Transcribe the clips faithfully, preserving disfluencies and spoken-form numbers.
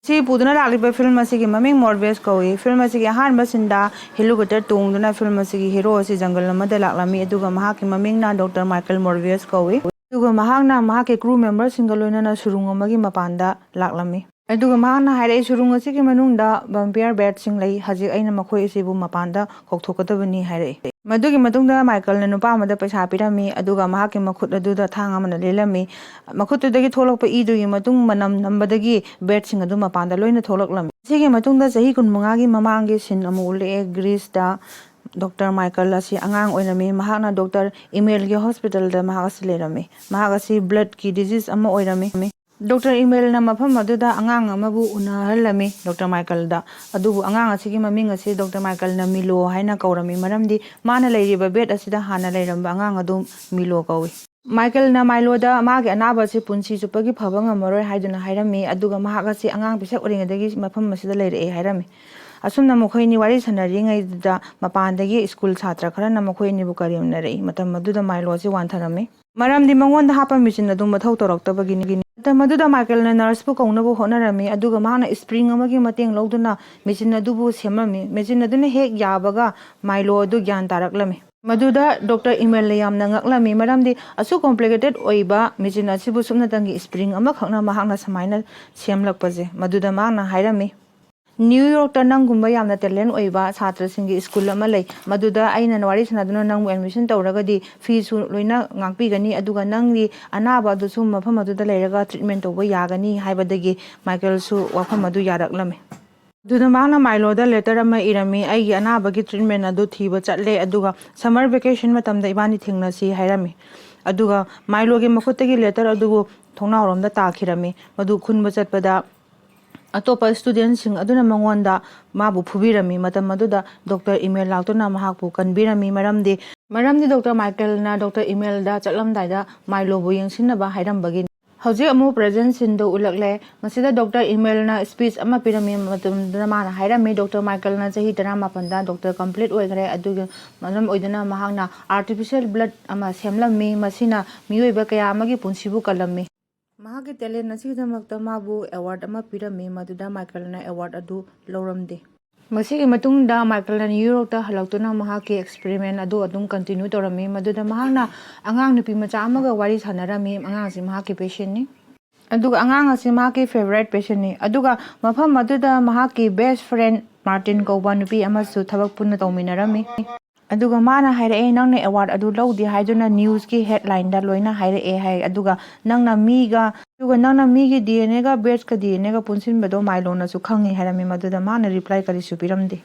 ꯁꯤ ꯄꯨꯗꯨꯅ ꯂꯥꯛꯂꯤꯕ ꯐꯤꯂꯝ ꯑꯁꯤꯒꯤ ꯃꯃꯤꯡ ꯃꯣꯔꯕꯤꯌꯁ ꯀꯧꯏ꯫ ꯐꯤꯂꯝ ꯑꯁꯤꯒꯤ ꯑꯍꯥꯟꯕ ꯁꯤꯟꯗ ꯍꯦꯂꯤꯀꯣꯞꯇꯔ ꯇꯣꯡꯗꯨꯅ ꯐꯤꯂꯝ ꯑꯁꯤꯒꯤ ꯍꯦꯔꯣ ꯑꯁꯤ ꯖꯪꯒꯜ ꯑꯃꯗ ꯂꯥꯛꯂꯝꯃꯤ, ꯑꯗꯨꯒ ꯃꯍꯥꯛꯀꯤ ꯃꯃꯤꯡꯅ ꯗꯣꯛꯇꯔ ꯃꯥꯏꯀꯦꯜ ꯃꯣꯔꯕꯤꯌꯁ ꯀꯧꯏ꯫ ꯑꯗꯨꯒ ꯃꯍꯥꯛꯅ ꯃꯍꯥꯛꯀꯤ ꯀ꯭ꯔꯨ ꯃꯦꯝꯕꯔꯁꯤꯡꯒ ꯂꯣꯏꯅꯅ ꯁꯨꯔꯨꯡ ꯑꯃꯒꯤ ꯃꯄꯥꯟꯗ ꯂꯥꯛꯂꯝꯃꯤ꯫ ꯑꯗꯨꯒ ꯃꯍꯥꯛꯅ ꯍꯥꯏꯔꯛꯏ, "ꯁꯨꯔꯨꯡ ꯑꯁꯤꯒꯤ ꯃꯅꯨꯡꯗ ꯚꯦꯝꯄꯤꯌꯔ ꯕꯦꯠꯁꯤꯡ ꯂꯩ꯫ ꯍꯧꯖꯤꯛ ꯑꯩꯅ ꯃꯈꯣꯏ ꯑꯁꯤꯕꯨ ꯃꯄꯥꯟꯗ ꯀꯧꯊꯣꯛꯀꯗꯕꯅꯤ" ꯍꯥꯏꯔꯛꯏ꯫ ꯃꯗꯨꯒꯤ ꯃꯇꯨꯡꯗ ꯃꯥꯏꯀꯜꯅ ꯅꯨꯄꯥ ꯑꯃꯗ ꯄꯩꯁꯥ ꯄꯤꯔꯝꯃꯤ, ꯑꯗꯨꯒ ꯃꯍꯥꯛꯀꯤ ꯃꯈꯨꯠ ꯑꯗꯨꯗ ꯊꯥꯡ ꯑꯃꯅ ꯂꯦꯜꯂꯝꯃꯤ꯫ ꯃꯈꯨꯠꯇꯨꯗꯒꯤ ꯊꯣꯛꯂꯛꯄ ꯏꯗꯨꯒꯤ ꯃꯇꯨꯡ ꯃꯅꯝ ꯅꯝꯕꯗꯒꯤ ꯕꯦꯠꯁꯤꯡ ꯑꯗꯨ ꯃꯄꯥꯟꯗ ꯂꯣꯏꯅ ꯊꯣꯛꯂꯛꯂꯝꯃꯤ꯫ ꯁꯤꯒꯤ ꯃꯇꯨꯡꯗ ꯆꯍꯤ ꯀꯨꯟꯃꯉꯥꯒꯤ ꯃꯃꯥꯡꯒꯤ ꯁꯤꯟ ꯑꯃꯨꯛ ꯎꯠꯂꯛꯑꯦ꯫ ꯒ꯭ꯔꯤꯁꯇ ꯗꯣꯛꯇꯔ ꯃꯥꯏꯀꯜ ꯑꯁꯤ ꯑꯉꯥꯡ ꯑꯣꯏꯔꯝꯃꯤ꯫ ꯃꯍꯥꯛꯅ ꯗꯣꯛꯇꯔ ꯏꯃꯦꯜꯒꯤ ꯍꯣꯁꯄꯤꯇꯥꯜꯗ ꯃꯍꯥꯛ ꯑꯁꯤ ꯂꯩꯔꯝꯃꯤ꯫ ꯃꯍꯥꯛ ꯑꯁꯤ ꯕ꯭ꯂꯗꯀꯤ ꯗꯤꯖꯤꯖ ꯑꯃ ꯑꯣꯏꯔꯝꯃꯤ꯫ ꯗꯣꯛꯇꯔ ꯏꯃꯦꯜꯅ ꯃꯐꯝ ꯑꯗꯨꯗ ꯑꯉꯥꯡ ꯑꯃꯕꯨ ꯎꯅꯍꯜꯂꯝꯃꯤ ꯗꯣꯛꯇꯔ ꯃꯥꯏꯀꯜꯗ꯫ ꯑꯗꯨꯕꯨ ꯑꯉꯥꯡ ꯑꯁꯤꯒꯤ ꯃꯃꯤꯡ ꯑꯁꯤ ꯗꯣꯛꯇꯔ ꯃꯥꯏꯀꯜꯅ ꯃꯤꯂꯣ ꯍꯥꯏꯅ ꯀꯧꯔꯝꯃꯤ, ꯃꯔꯝꯗꯤ ꯃꯥꯅ ꯂꯩꯔꯤꯕ ꯕꯦꯗ ꯑꯁꯤꯗ ꯍꯥꯟꯅ ꯂꯩꯔꯝꯕ ꯑꯉꯥꯡ ꯑꯗꯨ ꯃꯤꯂꯣ ꯀꯧꯏ꯫ ꯃꯥꯏꯀꯜꯅ ꯃꯥꯏꯂꯣꯗ ꯃꯥꯒꯤ ꯑꯅꯥꯕ ꯑꯁꯤ ꯄꯨꯟꯁꯤ ꯆꯨꯞꯄꯒꯤ ꯐꯕ ꯉꯝꯃꯔꯣꯏ ꯍꯥꯏꯗꯨꯅ ꯍꯥꯏꯔꯝꯃꯤ, ꯑꯗꯨꯒ ꯃꯍꯥꯛ ꯑꯁꯤ ꯑꯉꯥꯡ ꯄꯤꯁꯛ ꯑꯣꯏꯔꯤꯉꯩꯗꯒꯤ ꯃꯐꯝ ꯑꯁꯤꯗ ꯂꯩꯔꯛꯑꯦ ꯍꯥꯏꯔꯝꯃꯤ꯫ ꯑꯁꯨꯝꯅ ꯃꯈꯣꯏ ꯑꯅꯤ ꯋꯥꯔꯤ ꯁꯥꯟꯅꯔꯤꯉꯩꯗꯨꯗ ꯃꯄꯥꯟꯗꯒꯤ ꯁ꯭ꯀꯨꯜ ꯁꯥꯇ꯭ꯔ ꯈꯔꯅ ꯃꯈꯣꯏ ꯑꯅꯤꯕꯨ ꯀꯔꯦꯝꯅꯔꯛꯏ꯫ ꯃꯇꯝ ꯑꯗꯨꯗ ꯃꯥꯏꯂꯣ ꯑꯁꯤ ꯋꯥꯟꯊꯔꯝꯃꯤ꯫ ꯃꯔꯝꯗꯤ ꯃꯉꯣꯟꯗ ꯍꯥꯞꯄ ꯃꯦꯆꯤꯟ ꯑꯗꯨ ꯃꯊꯧ ꯇꯧꯔꯛꯇꯕꯒꯤꯅꯤ꯫ ꯃꯇꯝ ꯑꯗꯨꯗ ꯃꯥꯏꯀꯦꯜꯅ ꯅꯔꯁꯄꯨ ꯀꯧꯅꯕ ꯍꯣꯠꯅꯔꯝꯃꯤ, ꯑꯗꯨꯒ ꯃꯍꯥꯛꯅ ꯁ꯭ꯄ꯭ꯔꯤꯡ ꯑꯃꯒꯤ ꯃꯇꯦꯡ ꯂꯧꯗꯨꯅ ꯃꯦꯆꯤꯟ ꯑꯗꯨꯕꯨ ꯁꯦꯝꯂꯝꯃꯤ꯫ ꯃꯦꯆꯤꯟ ꯑꯗꯨꯅ ꯍꯦꯛ ꯌꯥꯕꯒ ꯃꯥꯏꯂꯣ ꯑꯗꯨ ꯒ꯭ꯌꯥꯟ ꯇꯥꯔꯛꯂꯝꯃꯤ꯫ ꯃꯗꯨꯗ ꯗꯣꯛꯇꯔ ꯏꯃꯦꯜꯅ ꯌꯥꯝꯅ ꯉꯛꯂꯝꯃꯤ, ꯃꯔꯝꯗꯤ ꯑꯁꯨꯛ ꯀꯣꯝꯄ꯭ꯂꯤꯀꯦꯇꯦꯠ ꯑꯣꯏꯕ ꯃꯦꯆꯤꯟ ꯑꯁꯤꯕꯨ ꯁꯨꯞꯅꯇꯪꯒꯤ ꯁ꯭ꯄ꯭ꯔꯤꯡ ꯑꯃꯈꯛꯅ ꯃꯍꯥꯛꯅ ꯁꯨꯃꯥꯏꯅ ꯁꯦꯝꯂꯛꯄꯁꯦ꯫ ꯃꯗꯨꯗ ꯃꯍꯥꯛꯅ ꯍꯥꯏꯔꯝꯃꯤ, "ꯅ꯭ꯌꯨ ꯌꯣꯔꯛꯇ ꯅꯪꯒꯨꯝꯕ ꯌꯥꯝꯅ ꯇꯦꯂꯦꯟ ꯑꯣꯏꯕ ꯁꯥꯇ꯭ꯔꯁꯤꯡꯒꯤ ꯁ꯭ꯀꯨꯜ ꯑꯃ ꯂꯩ꯫ ꯃꯗꯨꯗ ꯑꯩꯅ ꯋꯥꯔꯤ ꯁꯥꯟꯅꯗꯨꯅ ꯅꯪꯕꯨ ꯑꯦꯗꯃꯤꯁꯟ ꯇꯧꯔꯒꯗꯤ ꯐꯤꯁꯨ ꯂꯣꯏꯅ ꯉꯥꯛꯄꯤꯒꯅꯤ, ꯑꯗꯨꯒ ꯅꯪꯒꯤ ꯑꯅꯥꯕ ꯑꯗꯨꯁꯨ ꯃꯐꯝ ꯑꯗꯨꯗ ꯂꯩꯔꯒ ꯇ꯭ꯔꯤꯠꯃꯦꯟ ꯇꯧꯕ ꯌꯥꯒꯅꯤ" ꯍꯥꯏꯕꯗꯒꯤ ꯃꯥꯏꯀꯦꯜꯁꯨ ꯋꯥꯐꯝ ꯑꯗꯨ ꯌꯥꯔꯛꯂꯝꯃꯤ꯫ ꯑꯗꯨꯗ ꯃꯍꯥꯛꯅ ꯃꯥꯏꯂꯣꯗ ꯂꯦꯇꯔ ꯑꯃ ꯏꯔꯝꯃꯤ, "ꯑꯩꯒꯤ ꯑꯅꯥꯕꯒꯤ ꯇ꯭ꯔꯤꯠꯃꯦꯟ ꯑꯗꯨ ꯊꯤꯕ ꯆꯠꯂꯦ, ꯑꯗꯨꯒ ꯁꯝꯃꯔ ꯚꯦꯀꯦꯁꯟ ꯃꯇꯝꯗ ꯏꯕꯥꯅꯤ ꯊꯦꯡꯅꯁꯤ" ꯍꯥꯏꯔꯝꯃꯤ꯫ ꯑꯗꯨꯒ ꯃꯥꯏꯂꯣꯒꯤ ꯃꯈꯨꯠꯇꯒꯤ ꯂꯦꯇꯔ ꯑꯗꯨꯕꯨ ꯊꯣꯡꯅꯥꯎꯔꯣꯝꯗ ꯇꯥꯈꯤꯔꯝꯃꯤ꯫ ꯃꯗꯨ ꯈꯨꯟꯕ ꯆꯠꯄꯗ ꯑꯇꯣꯞꯄ ꯁ꯭ꯇꯨꯗꯦꯟꯠꯁꯤꯡ ꯑꯗꯨꯅ ꯃꯉꯣꯟꯗ ꯃꯥꯕꯨ ꯐꯨꯕꯤꯔꯝꯃꯤ꯫ ꯃꯇꯝ ꯑꯗꯨꯗ ꯗꯣꯛꯇꯔ ꯏꯃꯦꯜ ꯂꯥꯛꯇꯨꯅ ꯃꯍꯥꯛꯄꯨ ꯀꯟꯕꯤꯔꯝꯃꯤ, ꯃꯔꯝꯗꯤ, ꯃꯔꯝꯗꯤ ꯗꯣꯛꯇꯔ ꯃꯥꯏꯀꯦꯜꯅ ꯗꯣꯛꯇꯔ ꯏꯃꯦꯜꯗ ꯆꯠꯂꯝꯗꯥꯏꯗ ꯃꯥꯏꯂꯣꯕꯨ ꯌꯦꯡꯁꯤꯟꯅꯕ ꯍꯥꯏꯔꯝꯕꯒꯤꯅꯤ꯫ ꯍꯧꯖꯤꯛ ꯑꯃꯨꯛ ꯄ꯭ꯔꯦꯖꯦꯟꯠ ꯁꯤꯟꯗꯨ ꯎꯠꯂꯛꯂꯦ꯫ ꯃꯁꯤꯗ ꯗꯣꯛꯇꯔ ꯏꯃꯦꯜꯅ ꯁ꯭ꯄꯤꯆ ꯑꯃ ꯄꯤꯔꯝꯃꯤ꯫ ꯃꯇꯝꯗꯨꯗ ꯃꯥꯅ ꯍꯥꯏꯔꯝꯃꯤ, "ꯗꯣꯛꯇꯔ ꯃꯥꯏꯀꯦꯜꯅ ꯆꯍꯤ ꯇꯔꯥꯃꯥꯄꯟꯗ ꯗꯣꯛꯇꯔ ꯀꯝꯄ꯭ꯂꯤꯠ ꯑꯣꯏꯈ꯭ꯔꯦ, ꯑꯗꯨꯒ ꯃꯔꯝ ꯑꯣꯏꯗꯨꯅ ꯃꯍꯥꯛꯅ ꯑꯥꯔꯇꯤꯐꯤꯁꯤꯌꯦꯜ ꯕ꯭ꯂꯗ ꯑꯃ ꯁꯦꯝꯂꯝꯃꯤ꯫ ꯃꯁꯤꯅ ꯃꯤꯑꯣꯏꯕ ꯀꯌꯥ ꯑꯃꯒꯤ ꯄꯨꯟꯁꯤꯕꯨ ꯀꯜꯂꯝꯃꯤ"꯫ ꯃꯍꯥꯛꯀꯤ talent ꯑꯁꯤꯒꯤꯗꯃꯛꯇ ꯃꯥꯕꯨ award ꯑꯃ ꯄꯤꯔꯝꯃꯤ, ꯃꯗꯨꯗ ꯃꯥꯏꯀꯦꯜꯅ award ꯑꯗꯨ ꯂꯧꯔꯝꯗꯦ꯫ ꯃꯁꯤꯒꯤ ꯃꯇꯨꯡꯗ ꯃꯥꯏꯀꯦꯜꯅ ꯅ꯭ꯌꯨ ꯌꯣꯔꯛꯇ ꯍꯜꯂꯛꯇꯨꯅ ꯃꯍꯥꯛꯀꯤ experiment ꯑꯗꯨ ꯑꯗꯨꯝ continue ꯇꯧꯔꯝꯃꯤ, ꯃꯗꯨꯗ ꯃꯍꯥꯛꯅ ꯑꯉꯥꯡ ꯅꯨꯄꯤ ꯃꯆꯥ ꯑꯃꯒ ꯋꯥꯔꯤ ꯁꯥꯟꯅꯔꯝꯃꯤ꯫ ꯑꯉꯥꯡ ꯑꯁꯤ ꯃꯍꯥꯛꯀꯤ patientꯅꯤ, ꯑꯗꯨꯒ ꯑꯉꯥꯡ ꯑꯁꯤ ꯃꯍꯥꯛꯀꯤ favourite patientꯅꯤ꯫ ꯑꯗꯨꯒ ꯃꯐꯝ ꯑꯗꯨꯗ ꯃꯍꯥꯛꯀꯤ best friend ꯃꯥꯔꯇꯤꯟ ꯀꯧꯕ ꯅꯨꯄꯤ ꯑꯃꯁꯨ ꯊꯕꯛ ꯄꯨꯟꯅ ꯇꯧꯃꯤꯟꯅꯔꯝꯃꯤ꯫ ꯑꯗꯨꯒ ꯃꯥꯅ ꯍꯥꯏꯔꯛꯑꯦ, "ꯅꯪꯅ award ꯑꯗꯨ ꯂꯧꯗꯦ ꯍꯥꯏꯗꯨꯅ newsꯀꯤ headlineꯗ ꯂꯣꯏꯅ ꯍꯥꯏꯔꯛꯑꯦ" ꯍꯥꯏ꯫ ꯑꯗꯨꯒ ꯅꯪꯅ ꯃꯤꯒ ꯑꯗꯨꯒ ꯅꯪꯅ ꯃꯤꯒꯤ DNAꯒ batesꯀ DNAꯒ ꯄꯨꯟꯁꯤꯟꯕꯗꯣ ꯃꯥꯏꯂꯣꯅꯁꯨ ꯈꯪꯉꯤ ꯍꯥꯏꯔꯝꯃꯤ꯫ ꯃꯗꯨꯗ ꯃꯥꯅ reply ꯀꯔꯤꯁꯨ ꯄꯤꯔꯝꯗꯦ꯫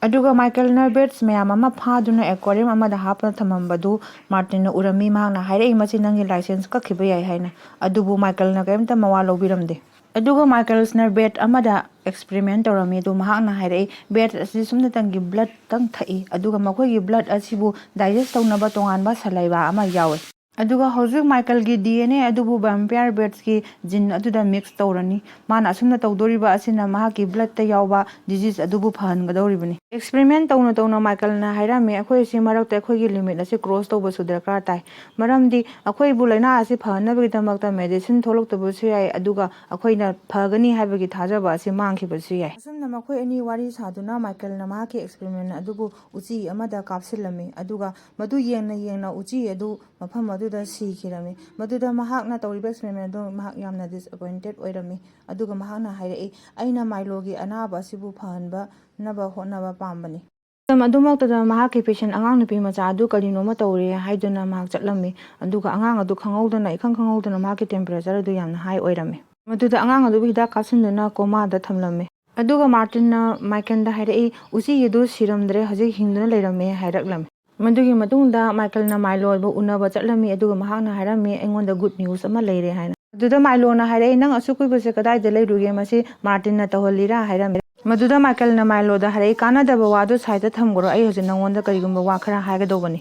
ꯑꯗꯨꯒ ꯃꯥꯏꯀꯦꯜꯅ bats ꯃꯌꯥꯝ ꯑꯃ ꯐꯥꯗꯨꯅ aquarium ꯑꯃꯗ ꯍꯥꯞꯄ ꯊꯝꯃꯝꯕꯗꯨ ꯃꯥꯔꯇꯤꯟꯅ ꯎꯔꯝꯃꯤ꯫ ꯃꯍꯥꯛꯅ ꯍꯥꯏꯔꯛꯏ, "ꯃꯁꯤ ꯅꯪꯒꯤ licence ꯀꯛꯈꯤꯕ ꯌꯥꯏ" ꯍꯥꯏꯅ꯫ ꯑꯗꯨꯕꯨ ꯃꯥꯏꯀꯦꯜꯅ ꯀꯔꯤꯝꯇ ꯃꯋꯥ ꯂꯧꯕꯤꯔꯝꯗꯦ꯫ ꯑꯗꯨꯒ ꯃꯥꯏꯀꯦꯜꯁꯅ bat ꯑꯃꯗ experiment ꯇꯧꯔꯝꯃꯤ꯫ ꯑꯗꯨ ꯃꯍꯥꯛꯅ ꯍꯥꯏꯔꯛꯏ, "Bat ꯑꯁꯤ ꯁꯨꯞꯅꯇꯪꯒꯤ bloodꯇꯪ ꯊꯛꯏ, ꯑꯗꯨꯒ ꯃꯈꯣꯏꯒꯤ blood ꯑꯁꯤꯕꯨ digest ꯇꯧꯅꯕ ꯇꯣꯉꯥꯟꯕ saliva ꯑꯃ ꯌꯥꯎꯏ꯫ ꯑꯗꯨꯒ ꯍꯧꯖꯤꯛ ꯃꯥꯏꯀꯦꯜꯒꯤ DNA ꯑꯗꯨꯕꯨ vampire batesꯀꯤ gene ꯑꯗꯨꯗ mix ꯇꯧꯔꯅꯤ꯫ ꯃꯥꯅ ꯑꯁꯨꯝꯅ ꯇꯧꯗꯣꯔꯤꯕ ꯑꯁꯤꯅ ꯃꯍꯥꯛꯀꯤ bloodꯇ ꯌꯥꯎꯕ disease ꯑꯗꯨꯕꯨ ꯐꯍꯟꯒꯗꯧꯔꯤꯕꯅꯤ"꯫ Experiment ꯇꯧꯅ ꯇꯧꯅ ꯃꯥꯏꯀꯦꯜꯅ ꯍꯥꯏꯔꯝꯃꯤ, "ꯑꯩꯈꯣꯏ ꯑꯁꯤ ꯃꯔꯛꯇ ꯑꯩꯈꯣꯏꯒꯤ limit ꯑꯁꯤ cross ꯇꯧꯕꯁꯨ ꯗꯔꯀꯥꯔ ꯇꯥꯏ꯫ ꯃꯔꯝꯗꯤ ꯑꯩꯈꯣꯏꯕꯨ ꯂꯥꯏꯅꯥ ꯑꯁꯤ ꯐꯍꯟꯅꯕꯒꯤꯗꯃꯛꯇ medicine ꯊꯣꯛꯂꯛꯇꯕꯁꯨ ꯌꯥꯏ, ꯑꯗꯨꯒ ꯑꯩꯈꯣꯏꯅ ꯐꯒꯅꯤ ꯍꯥꯏꯕꯒꯤ ꯊꯥꯖꯕ ꯑꯁꯤ ꯃꯥꯡꯈꯤꯕꯁꯨ ꯌꯥꯏ"꯫ ꯑꯁꯨꯝꯅ ꯃꯈꯣꯏ ꯑꯅꯤ ꯋꯥꯔꯤ ꯁꯥꯗꯨꯅ ꯃꯥꯏꯀꯦꯜꯅ ꯃꯍꯥꯛꯀꯤ experiment ꯑꯗꯨꯕꯨ ꯎꯆꯤ ꯑꯃꯗ ꯀꯥꯞꯁꯤꯜꯂꯝꯃꯤ, ꯑꯗꯨꯒ ꯃꯗꯨ ꯌꯦꯡꯅ ꯌꯦꯡꯅ ꯎꯆꯤ ꯑꯗꯨ ꯃꯐꯝ ꯑꯗꯨꯗ ꯁꯤꯈꯤꯔꯝꯃꯤ꯫ ꯃꯗꯨꯗ ꯃꯍꯥꯛꯅ ꯇꯧꯔꯤꯕ experiment ꯑꯗꯨ ꯃꯍꯥꯛ ꯌꯥꯝꯅ disappointed ꯑꯣꯏꯔꯝꯃꯤ꯫ ꯑꯗꯨꯒ ꯃꯍꯥꯛꯅ ꯍꯥꯏꯔꯛꯏ, "ꯑꯩꯅ ꯃꯥꯏꯂꯣꯒꯤ ꯑꯅꯥꯕ ꯑꯁꯤꯕꯨ ꯐꯍꯟꯕꯅꯕ ꯍꯣꯠꯅꯕ ꯄꯥꯝꯕꯅꯤ"꯫ ꯃꯇꯝ ꯑꯗꯨꯃꯛꯇꯗ ꯃꯍꯥꯛꯀꯤ patient ꯑꯉꯥꯡ ꯅꯨꯄꯤ ꯃꯆꯥ ꯑꯗꯨ ꯀꯔꯤꯅꯣꯃ ꯇꯧꯔꯦ ꯍꯥꯏꯗꯨꯅ ꯃꯍꯥꯛ ꯆꯠꯂꯝꯃꯤ꯫ ꯑꯗꯨꯒ ꯑꯉꯥꯡ ꯑꯗꯨ ꯈꯪꯍꯧꯗꯅ, ꯏꯈꯪ ꯈꯪꯍꯧꯗꯅ ꯃꯍꯥꯛꯀꯤ temperature ꯑꯗꯨ ꯌꯥꯝꯅ high ꯑꯣꯏꯔꯝꯃꯤ꯫ ꯃꯗꯨꯗ ꯑꯉꯥꯡ ꯑꯗꯨꯕꯨ ꯍꯤꯗꯥꯛ ꯀꯥꯞꯁꯤꯟꯗꯨꯅ comaꯗ ꯊꯝꯂꯝꯃꯤ꯫ ꯑꯗꯨꯒ ꯃꯥꯔꯇꯤꯟꯅ ꯃꯥꯏꯀꯦꯜꯗ ꯍꯥꯏꯔꯛꯏ, "ꯎꯆꯤ ꯑꯗꯨ ꯁꯤꯔꯝꯗ꯭ꯔꯦ, ꯍꯧꯖꯤꯛ ꯍꯤꯡꯗꯨꯅ ꯂꯩꯔꯝꯃꯦ" ꯍꯥꯏꯔꯛꯂꯝꯃꯤ꯫ ꯃꯗꯨꯒꯤ ꯃꯇꯨꯡꯗ ꯃꯥꯏꯀꯦꯜꯅ ꯃꯥꯏꯂꯣꯕꯨ ꯎꯅꯕ ꯆꯠꯂꯝꯃꯤ, ꯑꯗꯨꯒ ꯃꯍꯥꯛꯅ ꯍꯥꯏꯔꯝꯃꯤ, "ꯑꯩꯉꯣꯟꯗ good news ꯑꯃ ꯂꯩꯔꯦ" ꯍꯥꯏꯅ꯫ ꯑꯗꯨꯗ ꯃꯥꯏꯂꯣꯅ ꯍꯥꯏꯔꯛꯏ, "ꯅꯪ ꯑꯁꯨꯛ ꯀꯨꯏꯕꯁꯦ ꯀꯗꯥꯏꯗ ꯂꯩꯔꯨꯒꯦ? ꯃꯁꯤ ꯃꯥꯔꯇꯤꯟꯅ ꯇꯧꯍꯜꯂꯤꯔꯥ?" ꯍꯥꯏꯔꯝꯃꯤ꯫ ꯃꯗꯨꯗ ꯃꯥꯏꯀꯦꯜꯅ ꯃꯥꯏꯂꯣꯗ ꯍꯥꯏꯔꯛꯏ, "ꯀꯥꯟꯅꯗꯕ ꯋꯥꯗꯨ sideꯇ ꯊꯝꯈ꯭ꯔꯣ, ꯑꯩ ꯍꯧꯖꯤꯛ ꯅꯪꯉꯣꯟꯗ ꯀꯔꯤꯒꯨꯝꯕ ꯋꯥ ꯈꯔ ꯍꯥꯏꯒꯗꯧꯕꯅꯤ"꯫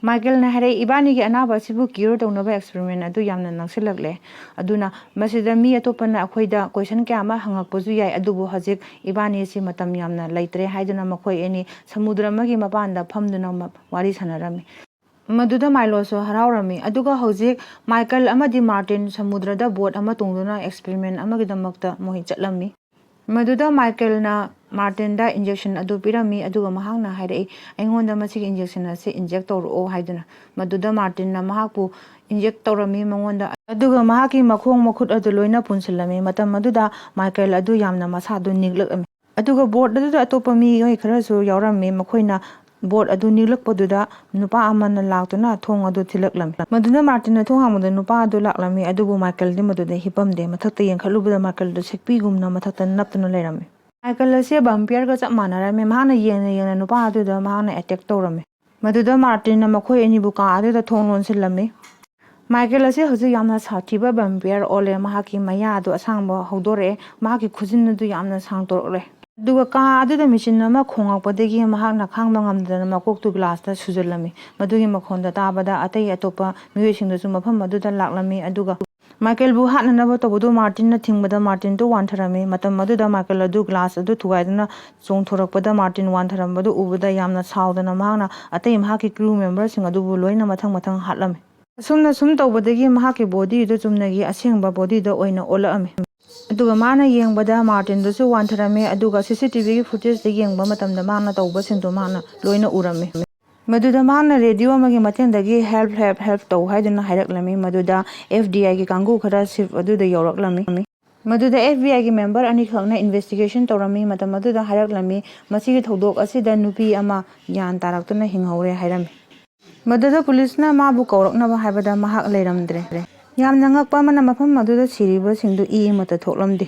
ꯃꯥꯏꯀꯦꯜꯅ ꯍꯥꯏꯔꯛꯏ, "ꯏꯕꯥꯅꯤꯒꯤ ꯑꯅꯥꯕ ꯑꯁꯤꯕꯨ cure ꯇꯧꯅꯕ experiment ꯑꯗꯨ ꯌꯥꯝꯅ ꯅꯛꯁꯤꯜꯂꯛꯂꯦ꯫ ꯑꯗꯨꯅ ꯃꯁꯤꯗ ꯃꯤ ꯑꯇꯣꯞꯄꯅ ꯑꯩꯈꯣꯏꯗ question ꯀꯌꯥ ꯑꯃ ꯍꯪꯉꯛꯄꯁꯨ ꯌꯥꯏ, ꯑꯗꯨꯕꯨ ꯍꯧꯖꯤꯛ ꯏꯕꯥꯅꯤ ꯑꯁꯤ ꯃꯇꯝ ꯌꯥꯝꯅ ꯂꯩꯇ꯭ꯔꯦ" ꯍꯥꯏꯗꯨꯅ ꯃꯈꯣꯏ ꯑꯅꯤ ꯁꯃꯨꯗ꯭ꯔ ꯑꯃꯒꯤ ꯃꯄꯥꯟꯗ ꯐꯝꯗꯨꯅ ꯃ-, ꯋꯥꯔꯤ ꯁꯥꯟꯅꯔꯝꯃꯤ꯫ ꯃꯗꯨꯗ ꯃꯥꯏꯂꯣꯁꯨ ꯍꯔꯥꯎꯔꯝꯃꯤ꯫ ꯑꯗꯨꯒ ꯍꯧꯖꯤꯛ ꯃꯥꯏꯀꯦꯜ ꯑꯃꯗꯤ ꯃꯥꯔꯇꯤꯟ ꯁꯃꯨꯗ꯭ꯔꯗ ꯕꯣꯠ ꯑꯃ ꯇꯣꯡꯗꯨꯅ ꯑꯦꯛꯁꯄꯦꯔꯤꯃꯦꯟ ꯑꯃꯒꯤꯗꯃꯛꯇ ꯃꯈꯣꯏ ꯆꯠꯂꯝꯃꯤ꯫ ꯃꯗꯨꯗ ꯃꯥꯏꯀꯦꯜꯅ ꯃꯥꯔꯇꯤꯟꯗ ꯏꯟꯖꯦꯛꯁꯟ ꯑꯗꯨ ꯄꯤꯔꯝꯃꯤ, ꯑꯗꯨꯒ ꯃꯍꯥꯛꯅ ꯍꯥꯏꯔꯛꯏ, "ꯑꯩꯉꯣꯟꯗ ꯃꯁꯤꯒꯤ ꯏꯟꯖꯦꯛꯁꯟ ꯑꯁꯤ ꯏꯟꯖꯦꯛ ꯇꯧꯔꯛꯑꯣ" ꯍꯥꯏꯗꯨꯅ꯫ ꯃꯗꯨꯗ ꯃꯥꯔꯇꯤꯟꯅ ꯃꯍꯥꯛꯄꯨ ꯏꯟꯖꯦꯛ ꯇꯧꯔꯝꯃꯤ ꯃꯉꯣꯟꯗ, ꯑꯗꯨꯒ ꯃꯍꯥꯛꯀꯤ ꯃꯈꯣꯡ ꯃꯈꯨꯠ ꯑꯗꯨ ꯂꯣꯏꯅ ꯄꯨꯟꯁꯤꯜꯂꯝꯃꯤ꯫ ꯃꯇꯝ ꯑꯗꯨꯗ ꯃꯥꯏꯀꯦꯜ ꯑꯗꯨ ꯌꯥꯝꯅ ꯃꯁꯥꯗꯨ ꯅꯤꯛꯂꯛꯂꯝꯃꯤ꯫ ꯑꯗꯨꯒ ꯕꯣꯠ ꯑꯗꯨꯗ ꯑꯇꯣꯞꯄ ꯃꯤꯑꯣꯏ ꯈꯔꯁꯨ ꯌꯥꯎꯔꯝꯃꯤ꯫ ꯃꯈꯣꯏꯅ ꯕꯣꯠ ꯑꯗꯨ ꯅꯤꯛꯂꯛꯄꯗꯨꯗ ꯅꯨꯄꯥ ꯑꯃꯅ ꯂꯥꯛꯇꯨꯅ ꯊꯣꯡ ꯑꯗꯨ ꯊꯤꯜꯂꯛꯂꯝꯃꯤ꯫ ꯃꯗꯨꯅ ꯃꯥꯔꯇꯤꯟꯅ ꯊꯣꯡ ꯍꯥꯡꯕꯗ ꯅꯨꯄꯥ ꯑꯗꯨ ꯂꯥꯛꯂꯝꯃꯤ, ꯑꯗꯨꯕꯨ ꯃꯥꯏꯀꯦꯜꯗꯤ ꯃꯗꯨꯗ ꯍꯤꯞꯄꯝꯗꯦ꯫ ꯃꯊꯛꯇ ꯌꯦꯡꯈꯠꯂꯨꯕꯗ ꯃꯥꯏꯀꯦꯜꯗꯨ ꯁꯦꯛꯄꯤꯒꯨꯝꯅ ꯃꯊꯛꯇ ꯅꯞꯇꯨꯅ ꯂꯩꯔꯝꯃꯤ꯫ ꯃꯥꯏꯀꯦꯜ ꯑꯁꯤ ꯚꯥꯝꯄꯤꯌꯔꯒ ꯆꯞ ꯃꯥꯟꯅꯔꯝꯃꯤ꯫ ꯃꯍꯥꯛꯅ ꯌꯦꯡꯅ ꯌꯦꯡꯅ ꯅꯨꯄꯥ ꯑꯗꯨꯗ ꯃꯍꯥꯛꯅ ꯑꯦꯇꯦꯛ ꯇꯧꯔꯝꯃꯤ꯫ ꯃꯗꯨꯗ ꯃꯥꯔꯇꯤꯟꯅ ꯃꯈꯣꯏ ꯑꯅꯤꯕꯨ ꯀꯥ ꯑꯗꯨꯗ ꯊꯣꯡ ꯂꯣꯟꯁꯤꯜꯂꯝꯃꯤ꯫ ꯃꯥꯏꯀꯦꯜ ꯑꯁꯤ ꯍꯧꯖꯤꯛ ꯌꯥꯝꯅ ꯁꯥꯊꯤꯕ ꯚꯥꯝꯄꯤꯌꯔ ꯑꯣꯜꯂꯦ꯫ ꯃꯍꯥꯛꯀꯤ ꯃꯌꯥ ꯑꯗꯨ ꯑꯁꯥꯡꯕ ꯍꯧꯗꯣꯔꯛꯑꯦ꯫ ꯃꯍꯥꯛꯀꯤ ꯈꯨꯖꯤꯟ ꯑꯗꯨ ꯌꯥꯝꯅ ꯁꯥꯡꯗꯣꯔꯛꯂꯦ꯫ ꯑꯗꯨꯒ ꯀꯥ ꯑꯗꯨꯗ ꯃꯦꯆꯤꯟ ꯑꯃ ꯈꯣꯡꯂꯛꯄꯗꯒꯤ ꯃꯍꯥꯛꯅ ꯈꯥꯡꯕ ꯉꯝꯗꯗꯅ ꯃꯀꯣꯛꯇꯨ ꯒ꯭ꯂꯥꯁꯇ ꯁꯨꯖꯜꯂꯝꯃꯤ꯫ ꯃꯗꯨꯒꯤ ꯃꯈꯣꯟꯗ ꯇꯥꯕꯗ ꯑꯇꯩ ꯑꯇꯣꯞꯄ ꯃꯤꯑꯣꯏꯁꯤꯡꯗꯨꯁꯨ ꯃꯐꯝ ꯑꯗꯨꯗ ꯂꯥꯛꯂꯝꯃꯤ꯫ ꯑꯗꯨꯒ ꯃꯥꯏꯀꯦꯜꯕꯨ ꯍꯥꯠꯅꯅꯕ ꯇꯧꯕꯗꯨ ꯃꯥꯔꯇꯤꯟꯅ ꯊꯤꯡꯕꯗ ꯃꯥꯔꯇꯤꯟꯗꯨ ꯋꯥꯟꯊꯔꯝꯃꯤ꯫ ꯃꯇꯝ ꯑꯗꯨꯗ ꯃꯥꯏꯀꯦꯜ ꯑꯗꯨ ꯒ꯭ꯂꯥꯁ ꯑꯗꯨ ꯊꯨꯒꯥꯏꯗꯨꯅ ꯆꯣꯡꯊꯣꯔꯛꯄꯗ ꯃꯥꯔꯇꯤꯟ ꯋꯥꯟꯊꯔꯝꯕꯗꯨ ꯎꯕꯗ ꯌꯥꯝꯅ ꯁꯥꯎꯗꯅ ꯃꯍꯥꯛꯅ ꯑꯇꯩ ꯃꯍꯥꯛꯀꯤ ꯀ꯭ꯔꯨ ꯃꯦꯝꯕꯔꯁꯤꯡ ꯑꯗꯨꯕꯨ ꯂꯣꯏꯅ ꯃꯊꯪ ꯃꯊꯪ ꯍꯥꯠꯂꯝꯃꯤ꯫ ꯑꯁꯨꯝꯅ ꯁꯨꯝ ꯇꯧꯕꯗꯒꯤ ꯃꯍꯥꯛꯀꯤ ꯕꯣꯗꯤꯗꯨ ꯆꯨꯝꯅꯒꯤ ꯑꯁꯦꯡꯕ ꯕꯣꯗꯤꯗ ꯑꯣꯏꯅ ꯑꯣꯜꯂꯛꯑꯝꯃꯤ꯫ ꯑꯗꯨꯒ ꯃꯥꯅ ꯌꯦꯡꯕꯗ ꯃꯥꯔꯇꯤꯟꯗꯨꯁꯨ ꯋꯥꯟꯊꯔꯝꯃꯤ, ꯑꯗꯨꯒ ꯁꯤ ꯁꯤ ꯇꯤ ꯚꯤꯒꯤ ꯐꯨꯇꯦꯖꯇ ꯌꯦꯡꯕ ꯃꯇꯝꯗ ꯃꯥꯅ ꯇꯧꯕꯁꯤꯡꯗꯨ ꯃꯥꯅ ꯂꯣꯏꯅ ꯎꯔꯝꯃꯤ꯫ ꯃꯗꯨꯗ ꯃꯍꯥꯛꯅ ꯔꯦꯗꯤꯑꯣ ꯑꯃꯒꯤ ꯃꯇꯦꯡꯗꯒꯤ "ꯍꯦꯜꯞ, ꯍꯦꯜꯞ, ꯍꯦꯜꯞ ꯇꯧ" ꯍꯥꯏꯗꯨꯅ ꯍꯥꯏꯔꯛꯂꯝꯃꯤ꯫ ꯃꯗꯨꯗ ꯑꯦꯐ ꯕꯤ ꯑꯥꯏꯒꯤ ꯀꯥꯡꯕꯨ ꯈꯔ ꯁꯤꯞ ꯑꯗꯨꯗ ꯌꯧꯔꯛꯂꯝꯃꯤ꯫ ꯃꯗꯨꯗ ꯑꯦꯐ ꯕꯤ ꯑꯥꯏꯒꯤ ꯃꯦꯝꯕꯔ ꯑꯅꯤꯈꯛꯅ ꯏꯟꯚꯦꯁꯇꯤꯒꯦꯁꯟ ꯇꯧꯔꯝꯃꯤ꯫ ꯃꯇꯝ ꯑꯗꯨꯗ ꯍꯥꯏꯔꯛꯂꯝꯃꯤ, "ꯃꯁꯤꯒꯤ ꯊꯧꯗꯣꯛ ꯑꯁꯤꯗ ꯅꯨꯄꯤ ꯑꯃ ꯒ꯭ꯌꯥꯟ ꯇꯥꯔꯛꯇꯨꯅ ꯍꯤꯡꯍꯧꯔꯦ" ꯍꯥꯏꯔꯝꯃꯤ꯫ ꯃꯗꯨꯗ ꯄꯨꯂꯤꯁꯅ ꯃꯥꯕꯨ ꯀꯧꯔꯛꯅꯕ ꯍꯥꯏꯕꯗ ꯃꯍꯥꯛ ꯂꯩꯔꯝꯗ꯭ꯔꯦ꯫ ꯌꯥꯝꯅ ꯉꯛꯄ ꯑꯃꯅ, ꯃꯐꯝ ꯑꯗꯨꯗ ꯁꯤꯔꯤꯕꯁꯤꯡꯗꯨ ꯏ ꯑꯃꯠꯇ ꯊꯣꯛꯂꯝꯗꯦ꯫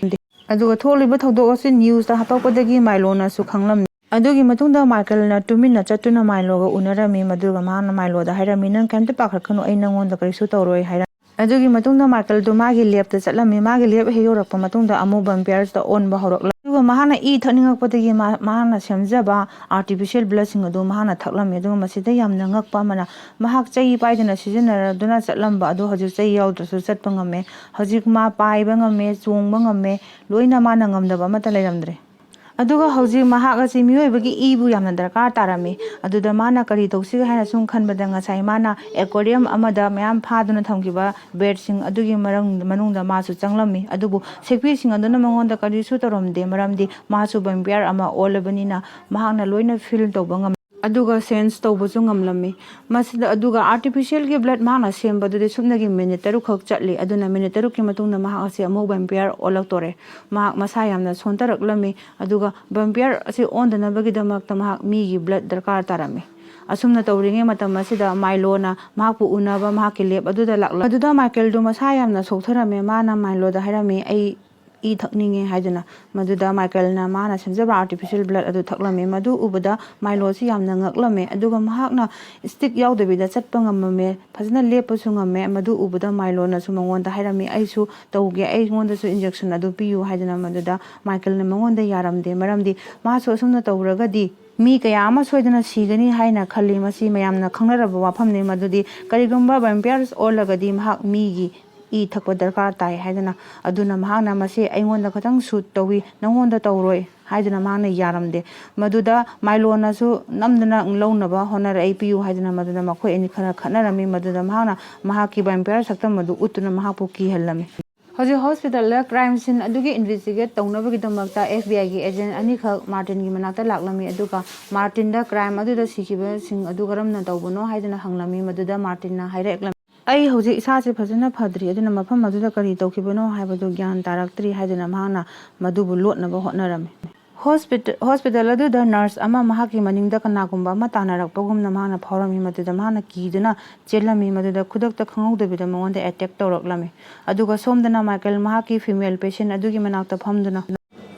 ꯑꯗꯨꯒ ꯊꯣꯛꯂꯤꯕ ꯊꯧꯗꯣꯛ ꯑꯁꯤ ꯅ꯭ꯌꯨꯁꯇ ꯍꯥꯞꯄꯛꯄꯗꯒꯤ ꯃꯥꯏꯂꯣꯅꯁꯨ ꯈꯪꯂꯝꯃꯤ꯫ ꯑꯗꯨꯒꯤ ꯃꯇꯨꯡꯗ ꯃꯥꯏꯀꯦꯜꯅ ꯇꯨꯃꯤꯟꯅ ꯆꯠꯇꯨꯅ ꯃꯥꯏꯂꯣꯒ ꯎꯅꯔꯝꯃꯤ꯫ ꯃꯗꯨꯒ ꯃꯍꯥꯛꯅ ꯃꯥꯏꯂꯣꯗ ꯍꯥꯏꯔꯝꯃꯤ, "ꯅꯪ ꯀꯩꯝꯇ ꯄꯥꯈꯠꯀꯅꯨ, ꯑꯩ ꯅꯪꯉꯣꯟꯗ ꯀꯔꯤꯁꯨ ꯇꯧꯔꯣꯏ" ꯍꯥꯏꯔꯝꯃꯤ꯫ ꯑꯗꯨꯒꯤ ꯃꯇꯨꯡꯗ ꯃꯥꯏꯀꯦꯜꯗꯨ ꯃꯥꯒꯤ ꯂꯦꯞꯇ ꯆꯠꯂꯝꯃꯤ꯫ ꯃꯥꯒꯤ ꯂꯦꯞ ꯍꯦꯛ ꯌꯧꯔꯛꯄ ꯃꯇꯨꯡꯗ ꯑꯃꯨꯛ ꯚꯥꯝꯄꯤꯌꯔꯁꯇ ꯑꯣꯟꯕ ꯍꯧꯔꯛꯂꯝꯃꯤ꯫ ꯑꯗꯨꯒ ꯃꯍꯥꯛꯅ ꯏ ꯊꯛꯅꯤꯡꯉꯛꯄꯗꯒꯤ ꯃꯥ-, ꯃꯍꯥꯛꯅ ꯁꯦꯝꯖꯕ ꯑꯥꯔꯇꯤꯐꯤꯁꯤꯌꯦꯜ ꯕ꯭ꯂꯗꯁꯤꯡ ꯑꯗꯨ ꯃꯍꯥꯛꯅ ꯊꯛꯂꯝꯃꯤ꯫ ꯑꯗꯨꯒ ꯃꯁꯤꯗ ꯌꯥꯝꯅ ꯉꯛꯄ ꯑꯃꯅ, ꯃꯍꯥꯛ ꯆꯩ ꯄꯥꯏꯗꯨꯅ ꯁꯤꯖꯤꯟꯅꯗꯨꯅ ꯆꯠꯂꯝꯕ ꯑꯗꯨ ꯍꯧꯖꯤꯛ ꯆꯩ ꯌꯥꯎꯗ꯭ꯔꯁꯨ ꯆꯠꯄ ꯉꯝꯃꯦ꯫ ꯍꯧꯖꯤꯛ ꯃꯥ ꯄꯥꯏꯕ ꯉꯝꯃꯦ, ꯆꯣꯡꯕ ꯉꯝꯃꯦ, ꯂꯣꯏꯅ ꯃꯥꯅ ꯉꯝꯗꯕ ꯑꯃꯠꯇ ꯂꯩꯔꯝꯗ꯭ꯔꯦ꯫ ꯑꯗꯨꯒ ꯍꯧꯖꯤꯛ ꯃꯍꯥꯛ ꯑꯁꯤ ꯃꯤꯑꯣꯏꯕꯒꯤ ꯏꯕꯨ ꯌꯥꯝꯅ ꯗꯔꯀꯥꯔ ꯇꯥꯔꯝꯃꯤ꯫ ꯑꯗꯨꯗ ꯃꯥꯅ ꯀꯔꯤ ꯇꯧꯁꯤꯒꯦ ꯍꯥꯏꯅ ꯁꯨꯝ ꯈꯟꯕꯗ, ꯉꯁꯥꯏ ꯃꯥꯅ aquarium ꯑꯃꯗ ꯃꯌꯥꯝ ꯐꯥꯗꯨꯅ ꯊꯝꯈꯤꯕ batꯁꯤꯡ ꯑꯗꯨꯒꯤ ꯃꯔꯝ-, ꯃꯅꯨꯡꯗ ꯃꯥꯁꯨ ꯆꯪꯂꯝꯃꯤ꯫ ꯑꯗꯨꯕꯨ ꯁꯦꯛꯄꯤꯁꯤꯡ ꯑꯗꯨꯅ ꯃꯉꯣꯟꯗ ꯀꯔꯤꯁꯨ ꯇꯧꯔꯝꯗꯦ, ꯃꯔꯝꯗꯤ ꯃꯥꯁꯨ vampire ꯑꯃ ꯑꯣꯜꯂꯕꯅꯤꯅ ꯃꯍꯥꯛꯅ ꯂꯣꯏꯅ feel ꯇꯧꯕ ꯉꯝꯃꯤ꯫ ꯑꯗꯨꯒ sense ꯇꯧꯕꯁꯨ ꯉꯝꯂꯝꯃꯤ꯫ ꯃꯁꯤꯗ ꯑꯗꯨꯒ artificialꯒꯤ blood ꯃꯍꯥꯛꯅ ꯁꯦꯝꯕꯗꯨꯗꯤ ꯁꯨꯞꯅꯒꯤ minute ꯇꯔꯨꯛ ꯈꯛ ꯆꯠꯂꯤ꯫ ꯑꯗꯨꯅ minute ꯇꯔꯨꯛꯀꯤ ꯃꯇꯨꯡꯗ ꯃꯍꯥꯛ ꯑꯁꯤ ꯑꯃꯨꯛ vampire ꯑꯣꯜꯂꯛꯇꯣꯔꯦ꯫ ꯃꯍꯥꯛ ꯃꯁꯥ ꯌꯥꯝꯅ ꯁꯣꯟꯊꯔꯛꯂꯝꯃꯤ꯫ ꯑꯗꯨꯒ vampire ꯑꯁꯤ ꯑꯣꯟꯗꯅꯕꯒꯤꯗꯃꯛꯇ ꯃꯍꯥꯛ ꯃꯤꯒꯤ blood ꯗꯔꯀꯥꯔ ꯇꯥꯔꯝꯃꯤ꯫ ꯑꯁꯨꯝꯅ ꯇꯧꯔꯤꯉꯩ ꯃꯇꯝ ꯑꯁꯤꯗ ꯃꯥꯏꯂꯣꯅ ꯃꯍꯥꯛꯄꯨ ꯎꯅꯕ ꯃꯍꯥꯛꯀꯤ lab ꯑꯗꯨꯗ ꯂꯥꯛꯂꯝꯃꯤ꯫ ꯑꯗꯨꯗ ꯃꯥꯏꯀꯦꯜꯗꯨ ꯃꯁꯥ ꯌꯥꯝꯅ ꯁꯣꯛꯊꯔꯝꯃꯤ꯫ ꯃꯥꯅ ꯃꯥꯏꯂꯣꯗ ꯍꯥꯏꯔꯝꯃꯤ, "ꯑꯩ ꯏ ꯊꯛꯅꯤꯡꯉꯦ" ꯍꯥꯏꯗꯨꯅ꯫ ꯃꯗꯨꯗ ꯃꯥꯏꯀꯦꯜꯅ ꯃꯥꯅ ꯁꯦꯝꯖꯕ artificial blood ꯑꯗꯨ ꯊꯛꯂꯝꯃꯤ꯫ ꯃꯗꯨ ꯎꯕꯗ ꯃꯥꯏꯂꯣꯁꯤ ꯌꯥꯝꯅ ꯉꯛꯂꯝꯃꯤ꯫ ꯑꯗꯨꯒ ꯃꯍꯥꯛꯅ stick ꯌꯥꯎꯗꯕꯤꯗ ꯆꯠꯄ ꯉꯝꯃꯝꯃꯦ, ꯐꯖꯅ ꯂꯦꯞꯄꯁꯨ ꯉꯝꯃꯦ꯫ ꯃꯗꯨ ꯎꯕꯗ ꯃꯥꯏꯂꯣꯅꯁꯨ ꯃꯉꯣꯟꯗ ꯍꯥꯏꯔꯝꯃꯤ, "ꯑꯩꯁꯨ ꯇꯧꯒꯦ, ꯑꯩꯉꯣꯟꯗꯁꯨ injection ꯑꯗꯨ ꯄꯤꯌꯨ" ꯍꯥꯏꯗꯨꯅ꯫ ꯃꯗꯨꯗ ꯃꯥꯏꯀꯦꯜꯅ ꯃꯉꯣꯟꯗ ꯌꯥꯔꯝꯗꯦ, ꯃꯔꯝꯗꯤ ꯃꯥꯁꯨ ꯑꯁꯨꯝꯅ ꯇꯧꯔꯒꯗꯤ ꯃꯤ ꯀꯌꯥ ꯑꯃ ꯁꯣꯏꯗꯅ ꯁꯤꯒꯅꯤ ꯍꯥꯏꯅ ꯈꯜꯂꯤ꯫ ꯃꯁꯤ ꯃꯌꯥꯝꯅ ꯈꯪꯅꯔꯕ ꯋꯥꯐꯝꯅꯤ, ꯃꯗꯨꯗꯤ ꯀꯔꯤꯒꯨꯝꯕ vampires ꯑꯣꯜꯂꯒꯗꯤ ꯃꯍꯥꯛ ꯃꯤꯒꯤ ꯏ ꯊꯛꯄ ꯗꯔꯀꯥꯔ ꯇꯥꯏ ꯍꯥꯏꯗꯨꯅ꯫ ꯑꯗꯨꯅ ꯃꯍꯥꯛꯅ, "ꯃꯁꯤ ꯑꯩꯉꯣꯟꯗ ꯈꯛꯇꯪ suit ꯇꯧꯏ, ꯅꯉꯣꯟꯗ ꯇꯧꯔꯣꯏ" ꯍꯥꯏꯗꯨꯅ ꯃꯍꯥꯛꯅ ꯌꯥꯔꯝꯗꯦ꯫ ꯃꯗꯨꯗ ꯃꯥꯏꯂꯣꯅꯁꯨ ꯅꯝꯗꯨꯅ ꯂꯧꯅꯕ ꯍꯣꯠꯅꯔꯛꯏ, "ꯄꯤꯌꯨ" ꯍꯥꯏꯗꯨꯅ꯫ ꯃꯗꯨꯗ ꯃꯈꯣꯏ ꯑꯅꯤ ꯈꯔ ꯈꯠꯅꯔꯝꯃꯤ꯫ ꯃꯗꯨꯗ ꯃꯍꯥꯛꯅ ꯃꯍꯥꯛꯀꯤ vampire ꯁꯛꯇꯝ ꯑꯗꯨ ꯎꯠꯇꯨꯅ ꯃꯍꯥꯛꯄꯨ ꯀꯤꯍꯜꯂꯝꯃꯤ꯫ ꯍꯧꯖꯤꯛ hospitalꯗ crime scene ꯑꯗꯨꯒꯤ investigate ꯇꯧꯅꯕꯒꯤꯗꯃꯛꯇ FBIꯒꯤ agent ꯑꯅꯤꯈꯛ ꯃꯥꯔꯇꯤꯟꯒꯤ ꯃꯅꯥꯛꯇ ꯂꯥꯛꯂꯝꯃꯤ꯫ ꯑꯗꯨꯒ ꯃꯥꯔꯇꯤꯟꯗ crime ꯑꯗꯨꯗ ꯁꯤꯈꯤꯕꯁꯤꯡ ꯑꯗꯨ ꯀꯔꯝꯅ ꯇꯧꯕꯅꯣ ꯍꯥꯏꯗꯨꯅ ꯍꯪꯂꯝꯃꯤ꯫ ꯃꯗꯨꯗ ꯃꯥꯔꯇꯤꯟꯅ ꯍꯥꯏꯔꯛꯂꯝꯃꯤ, "ꯑꯩ ꯍꯧꯖꯤꯛ ꯏꯁꯥꯁꯦ ꯐꯖꯅ ꯐꯗ꯭ꯔꯤ, ꯑꯗꯨꯅ ꯃꯐꯝ ꯑꯗꯨꯗ ꯀꯔꯤ ꯇꯧꯈꯤꯕꯅꯣ ꯍꯥꯏꯕꯗꯨ ꯒ꯭ꯌꯥꯟ ꯇꯥꯔꯛꯇ꯭ꯔꯤ" ꯍꯥꯏꯗꯨꯅ ꯃꯍꯥꯛꯅ ꯃꯗꯨꯕꯨ ꯂꯣꯠꯅꯕ ꯍꯣꯠꯅꯔꯝꯃꯤ꯫ Hospital, hospital ꯑꯗꯨꯗ nurse ꯑꯃ ꯃꯍꯥꯛꯀꯤ ꯃꯅꯤꯡꯗ ꯀꯅꯥꯒꯨꯝꯕ ꯑꯃ ꯇꯥꯟꯅꯔꯛꯄꯒꯨꯝꯅ ꯃꯍꯥꯛꯅ ꯐꯥꯎꯔꯝꯃꯤ꯫ ꯃꯗꯨꯗ ꯃꯍꯥꯛꯅ ꯀꯤꯗꯨꯅ ꯆꯦꯜꯂꯝꯃꯤ꯫ ꯃꯗꯨꯗ ꯈꯨꯗꯛꯇ ꯈꯪꯍꯧꯗꯕꯤꯗ ꯃꯉꯣꯟꯗ attack ꯇꯧꯔꯛꯂꯝꯃꯤ꯫ ꯑꯗꯨꯒ ꯁꯣꯝꯗꯅ ꯃꯥꯏꯀꯦꯜ ꯃꯍꯥꯛꯀꯤ female patient ꯑꯗꯨꯒꯤ ꯃꯅꯥꯛꯇ ꯐꯝꯗꯨꯅ,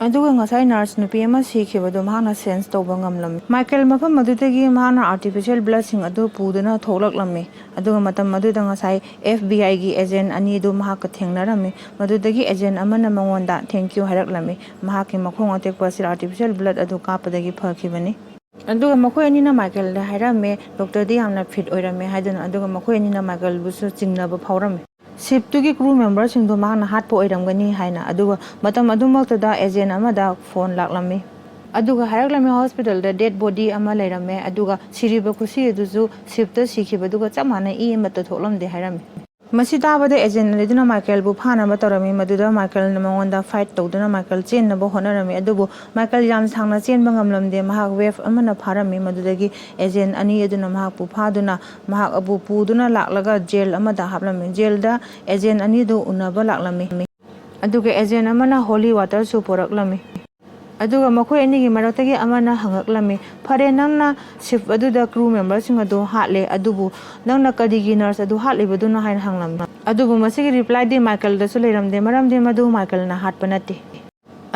ꯑꯗꯨꯒ ꯉꯁꯥꯏ nurse ꯅꯨꯄꯤ ꯑꯃ ꯁꯤꯈꯤꯕꯗꯨ ꯃꯍꯥꯛꯅ sense ꯇꯧꯕ ꯉꯝꯂꯝꯃꯤ꯫ ꯃꯥꯏꯀꯦꯜ ꯃꯐꯝ ꯑꯗꯨꯗꯒꯤ ꯃꯍꯥꯛꯅ artificial bloodꯁꯤꯡ ꯑꯗꯨ ꯄꯨꯗꯨꯅ ꯊꯣꯛꯂꯛꯂꯝꯃꯤ꯫ ꯑꯗꯨꯒ ꯃꯇꯝ ꯑꯗꯨꯗ ꯉꯁꯥꯏ FBIꯒꯤ agent ꯑꯅꯤꯗꯨ ꯃꯍꯥꯛꯀ ꯊꯦꯡꯅꯔꯝꯃꯤ꯫ ꯃꯗꯨꯗꯒꯤ agent ꯑꯃꯅ ꯃꯉꯣꯟꯗ "Thank you" ꯍꯥꯏꯔꯛꯂꯝꯃꯤ꯫ ꯃꯍꯥꯛꯀꯤ ꯃꯈꯣꯡ ꯑꯇꯦꯛꯄ ꯑꯁꯤ artificial blood ꯑꯗꯨ ꯀꯥꯞꯄꯗꯒꯤ ꯐꯈꯤꯕꯅꯤ꯫ ꯑꯗꯨꯒ ꯃꯈꯣꯏ ꯑꯅꯤꯅ ꯃꯥꯏꯀꯦꯜꯗ ꯍꯥꯏꯔꯝꯃꯦ, "Doctorꯗꯤ ꯌꯥꯝꯅ fit ꯑꯣꯏꯔꯝꯃꯦ" ꯍꯥꯏꯗꯨꯅ꯫ ꯑꯗꯨꯒ ꯃꯈꯣꯏ ꯑꯅꯤꯅ ꯃꯥꯏꯀꯦꯜꯕꯨꯁꯨ ꯆꯤꯡꯅꯕ ꯐꯥꯎꯔꯝꯃꯤ꯫ ꯁꯤꯞꯇꯨꯒꯤ ꯀ꯭ꯔꯨ ꯃꯦꯝꯕꯔꯁꯤꯡꯗꯣ ꯃꯍꯥꯛꯅ ꯍꯥꯠꯄ ꯑꯣꯏꯔꯝꯒꯅꯤ ꯍꯥꯏꯅ꯫ ꯑꯗꯨꯒ ꯃꯇꯝ ꯑꯗꯨꯃꯛꯇꯗ ꯑꯦꯖꯦꯟ ꯑꯃꯗ ꯐꯣꯟ ꯂꯥꯛꯂꯝꯃꯤ꯫ ꯑꯗꯨꯒ ꯍꯥꯏꯔꯛꯂꯝꯃꯤ, ꯍꯣꯁꯄꯤꯇꯥꯜꯗ ꯗꯦꯗ ꯕꯣꯗꯤ ꯑꯃ ꯂꯩꯔꯝꯃꯦ, ꯑꯗꯨꯒ ꯁꯤꯔꯤꯕ ꯈꯨꯁꯤ ꯑꯗꯨꯁꯨ ꯁꯤꯞꯇ ꯁꯤꯈꯤꯕꯗꯨꯒ ꯆꯞ ꯃꯥꯟꯅꯩ, ꯏ ꯑꯃꯠꯇ ꯊꯣꯛꯂꯝꯗꯦ ꯍꯥꯏꯔꯝꯃꯤ꯫ ꯃꯁꯤ ꯇꯥꯕꯗ ꯑꯦꯖꯦꯟ ꯑꯅꯤꯗꯨꯅ ꯃꯥꯏꯀꯦꯜꯕꯨ ꯐꯥꯅꯕ ꯇꯧꯔꯝꯃꯤ꯫ ꯃꯗꯨꯗ ꯃꯥꯏꯀꯦꯜꯅ ꯃꯉꯣꯟꯗ ꯐꯥꯏꯠ ꯇꯧꯗꯨꯅ ꯃꯥꯏꯀꯦꯜ ꯆꯦꯟꯅꯕ ꯍꯣꯠꯅꯔꯝꯃꯤ, ꯑꯗꯨꯕꯨ ꯃꯥꯏꯀꯦꯜ ꯌꯥꯝ ꯁꯥꯡꯅ ꯆꯦꯟꯕ ꯉꯝꯂꯝꯗꯦ꯫ ꯃꯍꯥꯛ ꯋꯦꯐ ꯑꯃꯅ ꯐꯥꯔꯝꯃꯤ꯫ ꯃꯗꯨꯗꯒꯤ ꯑꯦꯖꯦꯟ ꯑꯅꯤ ꯑꯗꯨꯅ ꯃꯍꯥꯛꯄꯨ ꯐꯥꯗꯨꯅ ꯃꯍꯥꯛ ꯑꯗꯨ ꯄꯨꯗꯨꯅ ꯂꯥꯛꯂꯒ ꯖꯦꯜ ꯑꯃꯗ ꯍꯥꯞꯂꯝꯃꯤ꯫ ꯖꯦꯜꯗ ꯑꯦꯖꯦꯟ ꯑꯅꯤꯗꯨ ꯎꯅꯕ ꯂꯥꯛꯂꯝꯃꯤ꯫ ꯑꯗꯨꯒ ꯑꯦꯖꯦꯟ ꯑꯃꯅ ꯍꯣꯂꯤ ꯋꯥꯇꯔꯁꯨ ꯄꯨꯔꯛꯂꯝꯃꯤ꯫ ꯑꯗꯨꯒ ꯃꯈꯣꯏ ꯑꯅꯤꯒꯤ ꯃꯔꯛꯇꯒꯤ ꯑꯃꯅ ꯍꯪꯉꯛꯂꯝꯃꯤ, "ꯐꯔꯦ, ꯅꯪꯅ ꯁꯤꯞ ꯑꯗꯨꯗ ꯀ꯭ꯔꯨ ꯃꯦꯝꯕꯔꯁꯤꯡ ꯑꯗꯨ ꯍꯥꯠꯂꯦ, ꯑꯗꯨꯕꯨ ꯅꯪꯅ ꯀꯔꯤꯒꯤ ꯅꯔꯁ ꯑꯗꯨ ꯍꯥꯠꯂꯤꯕꯗꯨꯅ?" ꯍꯥꯏꯅ ꯍꯪꯂꯝꯃꯤ꯫ ꯑꯗꯨꯕꯨ ꯃꯁꯤꯒꯤ ꯔꯤꯄ꯭ꯂꯥꯏꯗꯤ ꯃꯥꯏꯀꯦꯜꯗꯁꯨ ꯂꯩꯔꯝꯗꯦ, ꯃꯔꯝꯗꯤ ꯃꯗꯨ ꯃꯥꯏꯀꯦꯜꯅ ꯍꯥꯠꯄ ꯅꯠꯇꯦ꯫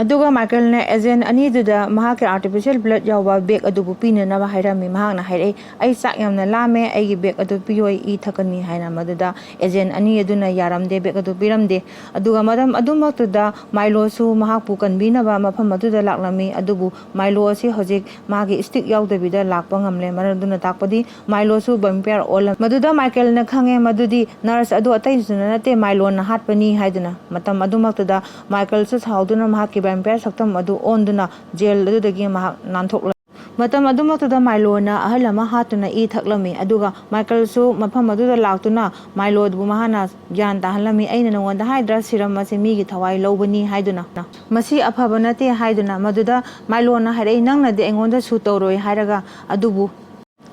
ꯑꯗꯨꯒ ꯃꯥꯏꯀꯦꯜꯅ ꯑꯦꯖꯦꯟ ꯑꯅꯤꯗꯨꯗ ꯃꯍꯥꯛꯀꯤ ꯑꯥꯔꯇꯤꯐꯤꯁꯤꯌꯦꯜ ꯕ꯭ꯂꯗ ꯌꯥꯎꯕ ꯕꯦꯒ ꯑꯗꯨꯕꯨ ꯄꯤꯅꯅꯕ ꯍꯥꯏꯔꯝꯃꯤ꯫ ꯃꯍꯥꯛꯅ ꯍꯥꯏꯔꯛꯏ, "ꯑꯩ ꯆꯥꯛ ꯌꯥꯝꯅ ꯂꯥꯝꯃꯦ, ꯑꯩꯒꯤ ꯕꯦꯒ ꯑꯗꯨ ꯄꯤꯌꯣ, ꯑꯩ ꯏ ꯊꯛꯀꯅꯤ" ꯍꯥꯏꯅ꯫ ꯃꯗꯨꯗ ꯑꯦꯖꯦꯟ ꯑꯅꯤ ꯑꯗꯨꯅ ꯌꯥꯔꯝꯗꯦ, ꯕꯦꯒ ꯑꯗꯨ ꯄꯤꯔꯝꯗꯦ꯫ ꯑꯗꯨꯒ ꯃꯇꯝ ꯑꯗꯨꯃꯛꯇꯨꯗ ꯃꯥꯏꯂꯣꯁꯨ ꯃꯍꯥꯛꯄꯨ ꯀꯟꯕꯤꯅꯕ ꯃꯐꯝ ꯑꯗꯨꯗ ꯂꯥꯛꯂꯝꯃꯤ꯫ ꯑꯗꯨꯕꯨ ꯃꯥꯏꯂꯣ ꯑꯁꯤ ꯍꯧꯖꯤꯛ ꯃꯥꯒꯤ ꯁ꯭ꯇꯤꯛ ꯌꯥꯎꯗꯕꯤꯗ ꯂꯥꯛꯄ ꯉꯝꯂꯦ꯫ ꯃꯔꯝ ꯑꯗꯨꯅ ꯇꯥꯛꯄꯗꯤ ꯃꯥꯏꯂꯣꯁꯨ ꯚꯦꯝꯄꯥꯌꯔ ꯑꯣꯜꯂꯝꯃꯤ꯫ ꯃꯗꯨꯗ ꯃꯥꯏꯀꯦꯜꯅ ꯈꯪꯉꯦ ꯃꯗꯨꯗꯤ ꯅꯔꯁ ꯑꯗꯨ ꯑꯇꯩꯁꯨꯅ ꯅꯠꯇꯦ, ꯃꯥꯏꯂꯣꯅ ꯍꯥꯠꯄꯅꯤ ꯍꯥꯏꯗꯨꯅ꯫ ꯃꯇꯝ ꯑꯗꯨꯃꯛꯇꯨꯗ ꯃꯥꯏꯀꯦꯜꯁꯨ ꯁꯥꯎꯗꯨꯅ ꯃꯍꯥꯛꯀꯤ ꯚꯦꯝꯄꯥꯌꯔ ꯁꯛꯇꯝ ꯑꯗꯨ ꯑꯣꯟꯗꯨꯅ ꯖꯦꯜ ꯑꯗꯨꯗꯒꯤ ꯃꯍꯥꯛ ꯅꯥꯟꯊꯣꯛꯂꯝꯃꯤ꯫ ꯃꯇꯝ ꯑꯗꯨꯃꯛꯇꯨꯗ ꯃꯥꯏꯂꯣꯅ ꯑꯍꯜ ꯑꯃ ꯍꯥꯠꯇꯨꯅ ꯏ ꯊꯛꯂꯝꯃꯤ꯫ ꯑꯗꯨꯒ ꯃꯥꯏꯀꯦꯜꯁꯨ ꯃꯐꯝ ꯑꯗꯨꯗ ꯂꯥꯛꯇꯨꯅ ꯃꯥꯏꯂꯣꯕꯨ ꯃꯍꯥꯛꯅ ꯒ꯭ꯌꯥꯟ ꯇꯥꯍꯜꯂꯝꯃꯤ, "ꯑꯩꯅ ꯅꯉꯣꯟꯗ ꯍꯥꯏꯗ꯭ꯔꯥ, ꯁꯤꯔꯝ ꯑꯁꯤ ꯃꯤꯒꯤ ꯊꯋꯥꯏ ꯂꯧꯕꯅꯤ ꯍꯥꯏꯗꯨꯅ? ꯃꯁꯤ ꯑꯐꯕ ꯅꯠꯇꯦ" ꯍꯥꯏꯗꯨꯅ꯫ ꯃꯗꯨꯗ ꯃꯥꯏꯂꯣꯅ ꯍꯥꯏꯔꯛꯏ, "ꯅꯪꯅꯗꯤ ꯑꯩꯉꯣꯟꯗ ꯁꯨ ꯇꯧꯔꯣꯏ ꯍꯥꯏꯔꯒ, ꯑꯗꯨꯕꯨ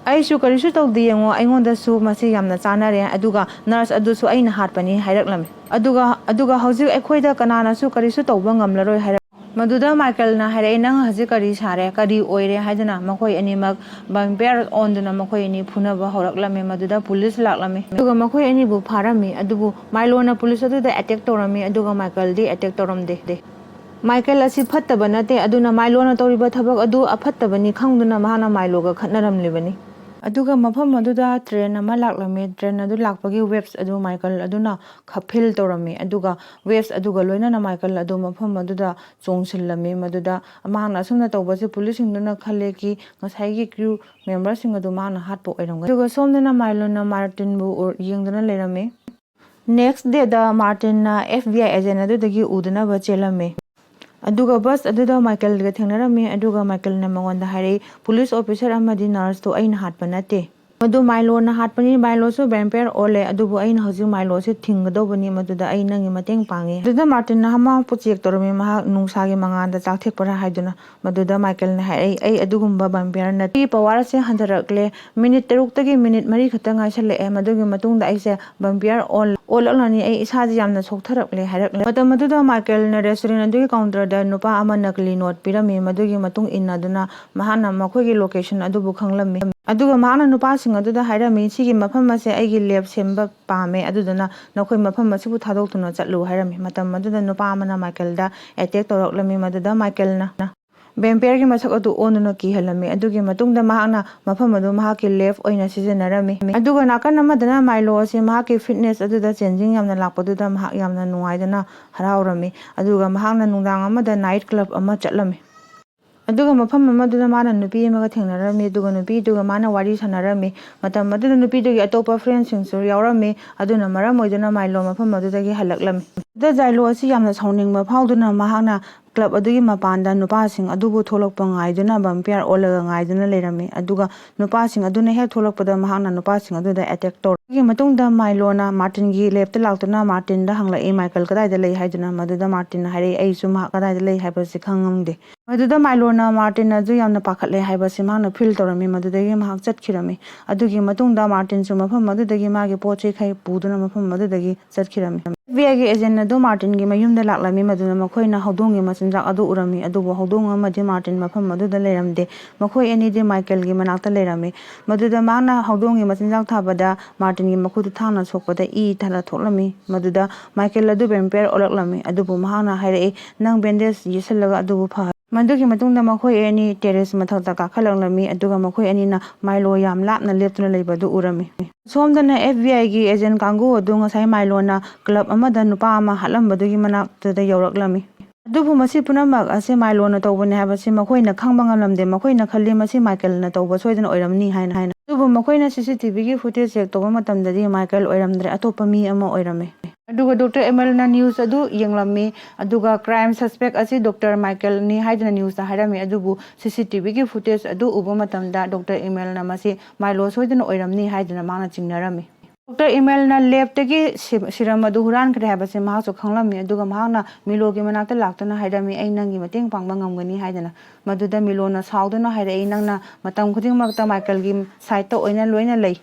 ꯑꯩꯁꯨ ꯀꯔꯤꯁꯨ ꯇꯧꯗꯦ, ꯌꯦꯡꯉꯣ, ꯑꯩꯉꯣꯟꯗꯁꯨ ꯃꯁꯤ ꯌꯥꯝꯅ ꯆꯥꯅꯔꯦ, ꯑꯗꯨꯒ ꯅꯔꯁ ꯑꯗꯨꯁꯨ ꯑꯩꯅ ꯍꯥꯠꯄꯅꯤ" ꯍꯥꯏꯔꯛꯂꯝꯃꯤ꯫ ꯑꯗꯨꯒ, ꯑꯗꯨꯒ ꯍꯧꯖꯤꯛ ꯑꯩꯈꯣꯏꯗ ꯀꯅꯥꯅꯁꯨ ꯀꯔꯤꯁꯨ ꯇꯧꯕ ꯉꯝꯂꯔꯣꯏ ꯍꯥꯏꯔꯛ-, ꯃꯗꯨꯗ ꯃꯥꯏꯀꯦꯜꯅ ꯍꯥꯏꯔꯛꯏ, "ꯅꯪ ꯍꯧꯖꯤꯛ ꯀꯔꯤ ꯁꯥꯔꯦ, ꯀꯔꯤ ꯑꯣꯏꯔꯦ?" ꯍꯥꯏꯗꯨꯅ ꯃꯈꯣꯏ ꯑꯅꯤꯃꯛ ꯚꯦꯝꯄꯥꯌꯔ ꯑꯣꯟꯗꯨꯅ ꯃꯈꯣꯏ ꯑꯅꯤ ꯐꯨꯅꯕ ꯍꯧꯔꯛꯂꯝꯃꯤ꯫ ꯃꯗꯨꯗ ꯄꯨꯂꯤꯁ ꯂꯥꯛꯂꯝꯃꯤ꯫ ꯑꯗꯨꯒ ꯃꯈꯣꯏ ꯑꯅꯤꯕꯨ ꯐꯥꯔꯝꯃꯤ꯫ ꯑꯗꯨꯕꯨ ꯃꯥꯏꯂꯣꯅ ꯄꯨꯂꯤꯁ ꯑꯗꯨꯗ ꯑꯦꯇꯦꯛ ꯇꯧꯔꯝꯃꯤ, ꯑꯗꯨꯒ ꯃꯥꯏꯀꯦꯜꯗꯤ ꯑꯦꯇꯦꯛ ꯇꯧꯔꯝꯗꯦ꯫ ꯃꯥꯏꯀꯦꯜ ꯑꯁꯤ ꯐꯠꯇꯕ ꯅꯠꯇꯦ, ꯑꯗꯨꯅ ꯃꯥꯏꯂꯣꯅ ꯇꯧꯔꯤꯕ ꯊꯕꯛ ꯑꯗꯨ ꯑꯐꯠꯇꯕꯅꯤ ꯈꯪꯗꯨꯅ ꯃꯍꯥꯛꯅ ꯃꯥꯏꯂꯣꯒ ꯈꯠꯅꯔꯝꯂꯤꯕꯅꯤ꯫ ꯑꯗꯨꯒ ꯃꯐꯝ ꯑꯗꯨꯗ ꯇ꯭ꯔꯦꯟ ꯑꯃ ꯂꯥꯛꯂꯝꯃꯤ꯫ ꯇ꯭ꯔꯦꯟ ꯑꯗꯨ ꯂꯥꯛꯄꯒꯤ ꯋꯦꯞꯁ ꯑꯗꯨ ꯃꯥꯏꯀꯦꯜ ꯑꯗꯨꯅ ꯈ-, ꯐꯤꯜ ꯇꯧꯔꯝꯃꯤ꯫ ꯑꯗꯨꯒ ꯋꯦꯞꯁ ꯑꯗꯨꯒ ꯂꯣꯏꯅꯅ ꯃꯥꯏꯀꯦꯜ ꯑꯗꯨ ꯃꯐꯝ ꯑꯗꯨꯗ ꯆꯣꯡꯁꯤꯜꯂꯝꯃꯤ꯫ ꯃꯗꯨꯗ ꯃꯍꯥꯛꯅ ꯑꯁꯨꯝꯅ ꯇꯧꯕꯁꯤ ꯄꯨꯂꯤꯁꯁꯤꯡꯗꯨꯅ ꯈꯜꯂꯦ ꯀꯤ ꯉꯁꯥꯏꯒꯤ ꯀ꯭ꯔꯨ ꯃꯦꯝꯕꯔꯁꯤꯡ ꯑꯗꯨ ꯃꯍꯥꯛꯅ ꯍꯥꯠꯄ ꯑꯣꯏꯔꯝꯒꯅꯤ꯫ ꯑꯗꯨꯒ ꯁꯣꯝꯗꯅ ꯃꯥꯏꯂꯣꯅ ꯃꯥꯔꯇꯤꯟꯕꯨ ꯎ-, ꯌꯦꯡꯗꯨꯅ ꯂꯩꯔꯝꯃꯤ꯫ Next dayꯗ ꯃꯥꯔꯇꯤꯟꯅ FBI agent ꯑꯗꯨꯗꯒꯤ ꯎꯗꯅꯕ ꯆꯦꯜꯂꯝꯃꯤ꯫ ꯑꯗꯨꯒ bus ꯑꯗꯨꯗ ꯃꯥꯏꯀꯦꯜꯒ ꯊꯦꯡꯅꯔꯝꯃꯤ꯫ ꯑꯗꯨꯒ ꯃꯥꯏꯀꯦꯜꯅ ꯃꯉꯣꯟꯗ ꯍꯥꯏꯔꯛꯏ, police officer ꯑꯃꯗꯤ nurseꯇꯣ ꯑꯩꯅ ꯍꯥꯠꯄ ꯅꯠꯇꯦ, ꯃꯗꯨ ꯃꯥꯏꯂꯣꯅ ꯍꯥꯠꯄꯅꯤ꯫ ꯃꯥꯏꯂꯣꯁꯨ vampire ꯑꯣꯜꯂꯦ, ꯑꯗꯨꯕꯨ ꯑꯩꯅ ꯍꯧꯖꯤꯛ ꯃꯥꯏꯂꯣꯁꯦ ꯊꯤꯡꯒꯗꯧꯕꯅꯤ, ꯃꯗꯨꯗ ꯑꯩ ꯅꯪꯒꯤ ꯃꯇꯦꯡ ꯄꯥꯡꯉꯤ꯫ ꯑꯗꯨꯗ ꯃꯥꯔꯇꯤꯟꯅ ꯃꯍꯥꯛꯄꯨ check ꯇꯧꯔꯝꯃꯤ꯫ ꯃꯍꯥꯛ ꯅꯨꯡꯁꯥꯒꯤ ꯃꯉꯥꯜꯗ ꯆꯥꯛꯊꯦꯛꯄ꯭ꯔꯥ ꯍꯥꯏꯗꯨꯅ꯫ ꯃꯗꯨꯗ ꯃꯥꯏꯀꯦꯜꯅ ꯍꯥꯏꯔꯛꯏ, "ꯑꯩ ꯑꯗꯨꯒꯨꯝꯕ vampire ꯅꯠꯇꯦ꯫ ꯑꯩꯒꯤ powerꯁꯦ ꯍꯟꯊꯔꯛꯂꯦ꯫ Minute ꯇꯔꯨꯛꯇꯒꯤ minute ꯃꯔꯤ ꯈꯛꯇ ꯉꯥꯏꯁꯜꯂꯛꯑꯦ꯫ ꯃꯗꯨꯒꯤ ꯃꯇꯨꯡꯗ ꯑꯩꯁꯦ vampire ꯑꯣꯜ-, ꯑꯣꯜꯂꯛꯂꯅꯤ꯫ ꯑꯩ ꯏꯁꯥꯁꯦ ꯌꯥꯝꯅ ꯁꯣꯛꯊꯔꯛꯂꯦ" ꯍꯥꯏꯔꯛꯂꯦ꯫ ꯃꯇꯝ ꯑꯗꯨꯗ ꯃꯥꯏꯀꯦꯜꯅ restaurant ꯑꯗꯨꯒꯤ counterꯗ ꯅꯨꯄꯥ ꯑꯃ ꯅꯀꯂꯤ note ꯄꯤꯔꯝꯃꯤ꯫ ꯃꯗꯨꯒꯤ ꯃꯇꯨꯡ ꯏꯟꯅꯗꯨꯅ ꯃꯍꯥꯛꯅ ꯃꯈꯣꯏꯒꯤ location ꯑꯗꯨꯕꯨ ꯈꯪꯂꯝꯃꯤ꯫ ꯑꯗꯨꯒ ꯃꯍꯥꯛꯅ ꯅꯨꯄꯥꯁꯤꯡ ꯑꯗꯨꯗ ꯍꯥꯏꯔꯝꯃꯤ, "ꯁꯤꯒꯤ ꯃꯐꯝ ꯑꯁꯦ ꯑꯩꯒꯤ lab ꯁꯦꯝꯕ ꯄꯥꯝꯃꯦ, ꯑꯗꯨꯗꯨꯅ ꯅꯈꯣꯏ ꯃꯐꯝ ꯑꯁꯤꯕꯨ ꯊꯥꯗꯣꯛꯇꯨꯅ ꯆꯠꯂꯨ" ꯍꯥꯏꯔꯝꯃꯤ꯫ ꯃꯇꯝ ꯑꯗꯨꯗ ꯅꯨꯄꯥ ꯑꯃꯅ ꯃꯥꯏꯀꯦꯜꯗ attack ꯇꯧꯔꯛꯂꯝꯃꯤ꯫ ꯃꯗꯨꯗ ꯃꯥꯏꯀꯦꯜꯅ vampireꯒꯤ ꯃꯁꯛ ꯑꯗꯨ ꯑꯣꯟꯗꯨꯅ ꯀꯤꯍꯜꯂꯝꯃꯤ꯫ ꯑꯗꯨꯒꯤ ꯃꯇꯨꯡꯗ ꯃꯍꯥꯛꯅ ꯃꯐꯝ ꯑꯗꯨ ꯃꯍꯥꯛꯀꯤ lab ꯑꯣꯏꯅ ꯁꯤꯖꯤꯟꯅꯔꯝꯃꯤ꯫ ꯑꯗꯨꯒ ꯅꯥꯀꯟ ꯑꯃꯗꯅ ꯃꯥꯏꯂꯣ ꯑꯁꯤ ꯃꯍꯥꯛꯀꯤ fitness ꯑꯗꯨꯗ changing ꯌꯥꯝꯅ ꯂꯥꯛꯄꯗꯨꯗ ꯃꯍꯥꯛ ꯌꯥꯝꯅ ꯅꯨꯡꯉꯥꯏꯗꯨꯅ ꯍꯔꯥꯎꯔꯝꯃꯤ꯫ ꯑꯗꯨꯒ ꯃꯍꯥꯛꯅ ꯅꯨꯡꯗꯥꯡ ꯑꯃꯗ night club ꯑꯃ ꯆꯠꯂꯝꯃꯤ꯫ ꯑꯗꯨꯒ ꯃꯐꯝ ꯑꯃꯗꯨꯗ ꯃꯥꯅ ꯅꯨꯄꯤ ꯑꯃꯒ ꯊꯦꯡꯅꯔꯝꯃꯤ꯫ ꯑꯗꯨꯒ ꯅꯨꯄꯤꯗꯨꯒ ꯃꯥꯅ ꯋꯥꯔꯤ ꯁꯥꯟꯅꯔꯝꯃꯤ꯫ ꯃꯇꯝ ꯑꯗꯨꯗ ꯅꯨꯄꯤꯗꯨꯒꯤ ꯑꯇꯣꯞꯄ friendꯁꯤꯡꯁꯨ ꯌꯥꯎꯔꯝꯃꯤ꯫ ꯑꯗꯨꯅ ꯃꯔꯝ ꯑꯣꯏꯗꯨꯅ ꯃꯥꯏꯂꯣ ꯃꯐꯝ ꯑꯗꯨꯗꯒꯤ ꯍꯜꯂꯛꯂꯝꯃꯤ꯫ ꯑꯗꯨꯗ ꯖꯥꯏꯂꯣ ꯑꯁꯤ ꯌꯥꯝꯅ ꯁꯥꯎꯅꯤꯡꯕ ꯐꯥꯎꯗꯨꯅ ꯃꯍꯥꯛꯅ club ꯑꯗꯨꯒꯤ ꯃꯄꯥꯟꯗ ꯅꯨꯄꯥꯁꯤꯡ ꯑꯗꯨꯕꯨ ꯊꯣꯛꯂꯛꯄ ꯉꯥꯏꯗꯨꯅ vampire ꯑꯣꯜꯂꯒ ꯉꯥꯏꯗꯨꯅ ꯂꯩꯔꯝꯃꯤ꯫ ꯑꯗꯨꯒ ꯅꯨꯄꯥꯁꯤꯡ ꯑꯗꯨꯅ ꯍꯦꯛ ꯊꯣꯛꯂꯛꯄꯗ ꯃꯍꯥꯛꯅ ꯅꯨꯄꯥꯁꯤꯡ ꯑꯗꯨꯗ attack ꯇꯧꯔꯛꯏ꯫ ꯑꯗꯨꯒꯤ ꯃꯇꯨꯡꯗ ꯃꯥꯏꯂꯣꯅ ꯃꯥꯔꯇꯤꯟꯒꯤ labꯇ ꯂꯥꯛꯇꯨꯅ ꯃꯥꯔꯇꯤꯟꯗ ꯍꯪꯂꯛꯏ, "ꯃꯥꯏꯀꯦꯜ ꯀꯗꯥꯏꯗ ꯂꯩ?" ꯍꯥꯏꯗꯨꯅ꯫ ꯃꯗꯨꯗ ꯃꯥꯔꯇꯤꯟꯅ ꯍꯥꯏꯔꯛꯏ, "ꯑꯩꯁꯨ ꯃꯍꯥꯛ ꯀꯗꯥꯏꯗ ꯂꯩ ꯍꯥꯏꯕꯁꯤ ꯈꯪꯉꯝꯗꯦ"꯫ ꯃꯗꯨꯗ ꯃꯥꯏꯂꯣꯅ ꯃꯥꯔꯇꯤꯟ ꯑꯗꯨ ꯌꯥꯝꯅ ꯄꯥꯈꯠꯂꯦ ꯍꯥꯏꯕꯁꯤ ꯃꯍꯥꯛꯅ feel ꯇꯧꯔꯝꯃꯤ꯫ ꯃꯗꯨꯗꯒꯤ ꯃꯍꯥꯛ ꯆꯠꯈꯤꯔꯝꯃꯤ꯫ ꯑꯗꯨꯒꯤ ꯃꯇꯨꯡꯗ ꯃꯥꯔꯇꯤꯟꯁꯨ ꯃꯐꯝ ꯑꯗꯨꯗꯒꯤ ꯃꯥꯒꯤ ꯄꯣꯠ ꯆꯩꯈꯩ ꯄꯨꯗꯨꯅ ꯃꯐꯝ ꯑꯗꯨꯗꯒꯤ ꯆꯠꯈꯤꯔꯝꯃꯤ꯫ FBIꯒꯤ agent ꯑꯗꯨ ꯃꯥꯔꯇꯤꯟꯒꯤ ꯃꯌꯨꯝꯗ ꯂꯥꯛꯂꯝꯃꯤ꯫ ꯃꯗꯨꯅ ꯃꯈꯣꯏꯅ ꯍꯧꯗꯣꯡꯒꯤ ꯃꯆꯤꯟꯖꯥꯛ ꯑꯗꯨ ꯎꯔꯝꯃꯤ, ꯑꯗꯨꯕꯨ ꯍꯧꯗꯣꯡ ꯑꯃꯗꯤ ꯃꯥꯔꯇꯤꯟ ꯃꯐꯝ ꯑꯗꯨꯗ ꯂꯩꯔꯝꯗꯦ꯫ ꯃꯈꯣꯏ ꯑꯅꯤꯗꯤ ꯃꯥꯏꯀꯦꯜꯒꯤ ꯃꯅꯥꯛꯇ ꯂꯩꯔꯝꯃꯤ꯫ ꯃꯗꯨꯗ ꯃꯍꯥꯛꯅ ꯍꯧꯗꯣꯡꯒꯤ ꯃꯆꯤꯟꯖꯥꯛ ꯊꯥꯕꯗ ꯃꯥꯔꯇꯤꯟꯒꯤ ꯃꯈꯨꯠꯇ ꯊꯥꯡꯅ ꯁꯣꯛꯄꯗ ꯏ ꯊꯥꯔ ꯊꯣꯛꯂꯝꯃꯤ꯫ ꯃꯗꯨꯗ ꯃꯥꯏꯀꯦꯜ ꯑꯗꯨ vampire ꯑꯣꯜꯂꯛꯂꯝꯃꯤ, ꯑꯗꯨꯕꯨ ꯃꯍꯥꯛꯅ ꯍꯥꯏꯔꯛꯏ, "ꯅꯪ bandage ꯌꯦꯠꯁꯜꯂꯒ ꯑꯗꯨꯕꯨ ꯐꯍꯜꯂꯨ"꯫ ꯃꯗꯨꯒꯤ ꯃꯇꯨꯡꯗ ꯃꯈꯣꯏ ꯑꯅꯤ terrace ꯃꯊꯛꯇ ꯀꯥꯈꯠꯂꯛꯂꯝꯃꯤ, ꯑꯗꯨꯒ ꯃꯈꯣꯏ ꯑꯅꯤꯅ ꯃꯥꯏꯂꯣ ꯌꯥꯝ ꯂꯥꯞꯅ ꯂꯦꯞꯇꯨꯅ ꯂꯩꯕꯗꯨ ꯎꯔꯝꯃꯤ꯫ ꯁꯣꯝꯗꯅ FBIꯒꯤ agent ꯀꯥꯡꯕꯨ ꯑꯗꯨ ꯉꯁꯥꯏ ꯃꯥꯏꯂꯣꯅ club ꯑꯃꯗ ꯅꯨꯄꯥ ꯑꯃ ꯍꯥꯠꯂꯝꯕꯗꯨꯒꯤ ꯃꯅꯥꯛꯇꯨꯗ ꯌꯧꯔꯛꯂꯝꯃꯤ꯫ ꯑꯗꯨꯕꯨ ꯃꯁꯤ ꯄꯨꯝꯅꯃꯛ ꯑꯁꯤ ꯃꯥꯏꯂꯣꯅ ꯇꯧꯕꯅꯤ ꯍꯥꯏꯕꯁꯤ ꯃꯈꯣꯏꯅ ꯈꯪꯕ ꯉꯝꯂꯝꯗꯦ꯫ ꯃꯈꯣꯏꯅ ꯈꯜꯂꯤ ꯃꯁꯤ ꯃꯥꯏꯀꯦꯜꯅ ꯇꯧꯕ ꯁꯣꯏꯗꯅ ꯑꯣꯏꯔꯝꯅꯤ ꯍꯥꯏꯅ ꯍꯥꯏꯅ꯫ ꯑꯗꯨꯕꯨ ꯃꯈꯣꯏꯅ ꯁꯤ ꯁꯤ ꯇꯤ ꯚꯤꯒꯤ ꯐꯨꯇꯦꯖ ꯆꯦꯛ ꯇꯧꯕ ꯃꯇꯝꯗꯗꯤ ꯃꯥꯏꯀꯦꯜ ꯑꯣꯏꯔꯝꯗ꯭ꯔꯦ, ꯑꯇꯣꯞꯄ ꯃꯤ ꯑꯃ ꯑꯣꯏꯔꯝꯃꯤ꯫ ꯑꯗꯨꯒ ꯗꯣꯛꯇꯔ ꯑꯦꯃꯦꯜꯅ ꯅ꯭ꯌꯨꯁ ꯑꯗꯨ ꯌꯦꯡꯂꯝꯃꯤ, ꯑꯗꯨꯒ ꯀ꯭ꯔꯥꯏꯝ ꯁꯁꯄꯦꯛ ꯑꯁꯤ ꯗꯣꯛꯇꯔ ꯃꯥꯏꯀꯦꯜꯅꯤ ꯍꯥꯏꯗꯨꯅ ꯅ꯭ꯌꯨꯁꯇ ꯍꯥꯏꯔꯝꯃꯤ꯫ ꯑꯗꯨꯕꯨ ꯁꯤ ꯁꯤ ꯇꯤ ꯚꯤꯒꯤ ꯐꯨꯇꯦꯖ ꯑꯗꯨ ꯎꯕ ꯃꯇꯝꯗ ꯗꯣꯛꯇꯔ ꯏꯃꯦꯜꯅ ꯃꯁꯤ ꯃꯥꯏꯂꯣ ꯁꯣꯏꯗꯅ ꯑꯣꯏꯔꯝꯅꯤ ꯍꯥꯏꯗꯨꯅ ꯃꯍꯥꯛꯅ ꯆꯤꯡꯅꯔꯝꯃꯤ꯫ ꯗꯣꯛꯇꯔ ꯏꯃꯦꯜꯅ ꯂꯦꯕꯇꯒꯤ ꯁꯤ-, ꯁꯤꯔꯝ ꯑꯗꯨ ꯍꯨꯔꯥꯟꯈ꯭ꯔꯦ ꯍꯥꯏꯕꯁꯤ ꯃꯍꯥꯛꯁꯨ ꯈꯪꯂꯝꯃꯤ, ꯑꯗꯨꯒ ꯃꯍꯥꯛꯅ ꯃꯤꯂꯣꯒꯤ ꯃꯅꯥꯛꯇ ꯂꯥꯛꯇꯨꯅ ꯍꯥꯏꯔꯝꯃꯤ, "ꯑꯩ ꯅꯪꯒꯤ ꯃꯇꯦꯡ ꯄꯥꯡꯕ ꯉꯝꯒꯅꯤ" ꯍꯥꯏꯗꯅ꯫ ꯃꯗꯨꯗ ꯃꯤꯂꯣꯅ ꯁꯥꯎꯗꯨꯅ ꯍꯥꯏꯔꯛꯏ, "ꯅꯪꯅ ꯃꯇꯝ ꯈꯨꯗꯤꯡꯃꯛꯇ ꯃꯥꯏꯀꯦꯜꯒꯤ ꯁꯥꯏꯠꯇ ꯑꯣꯏꯅ ꯂꯣꯏꯅ ꯂꯩ꯫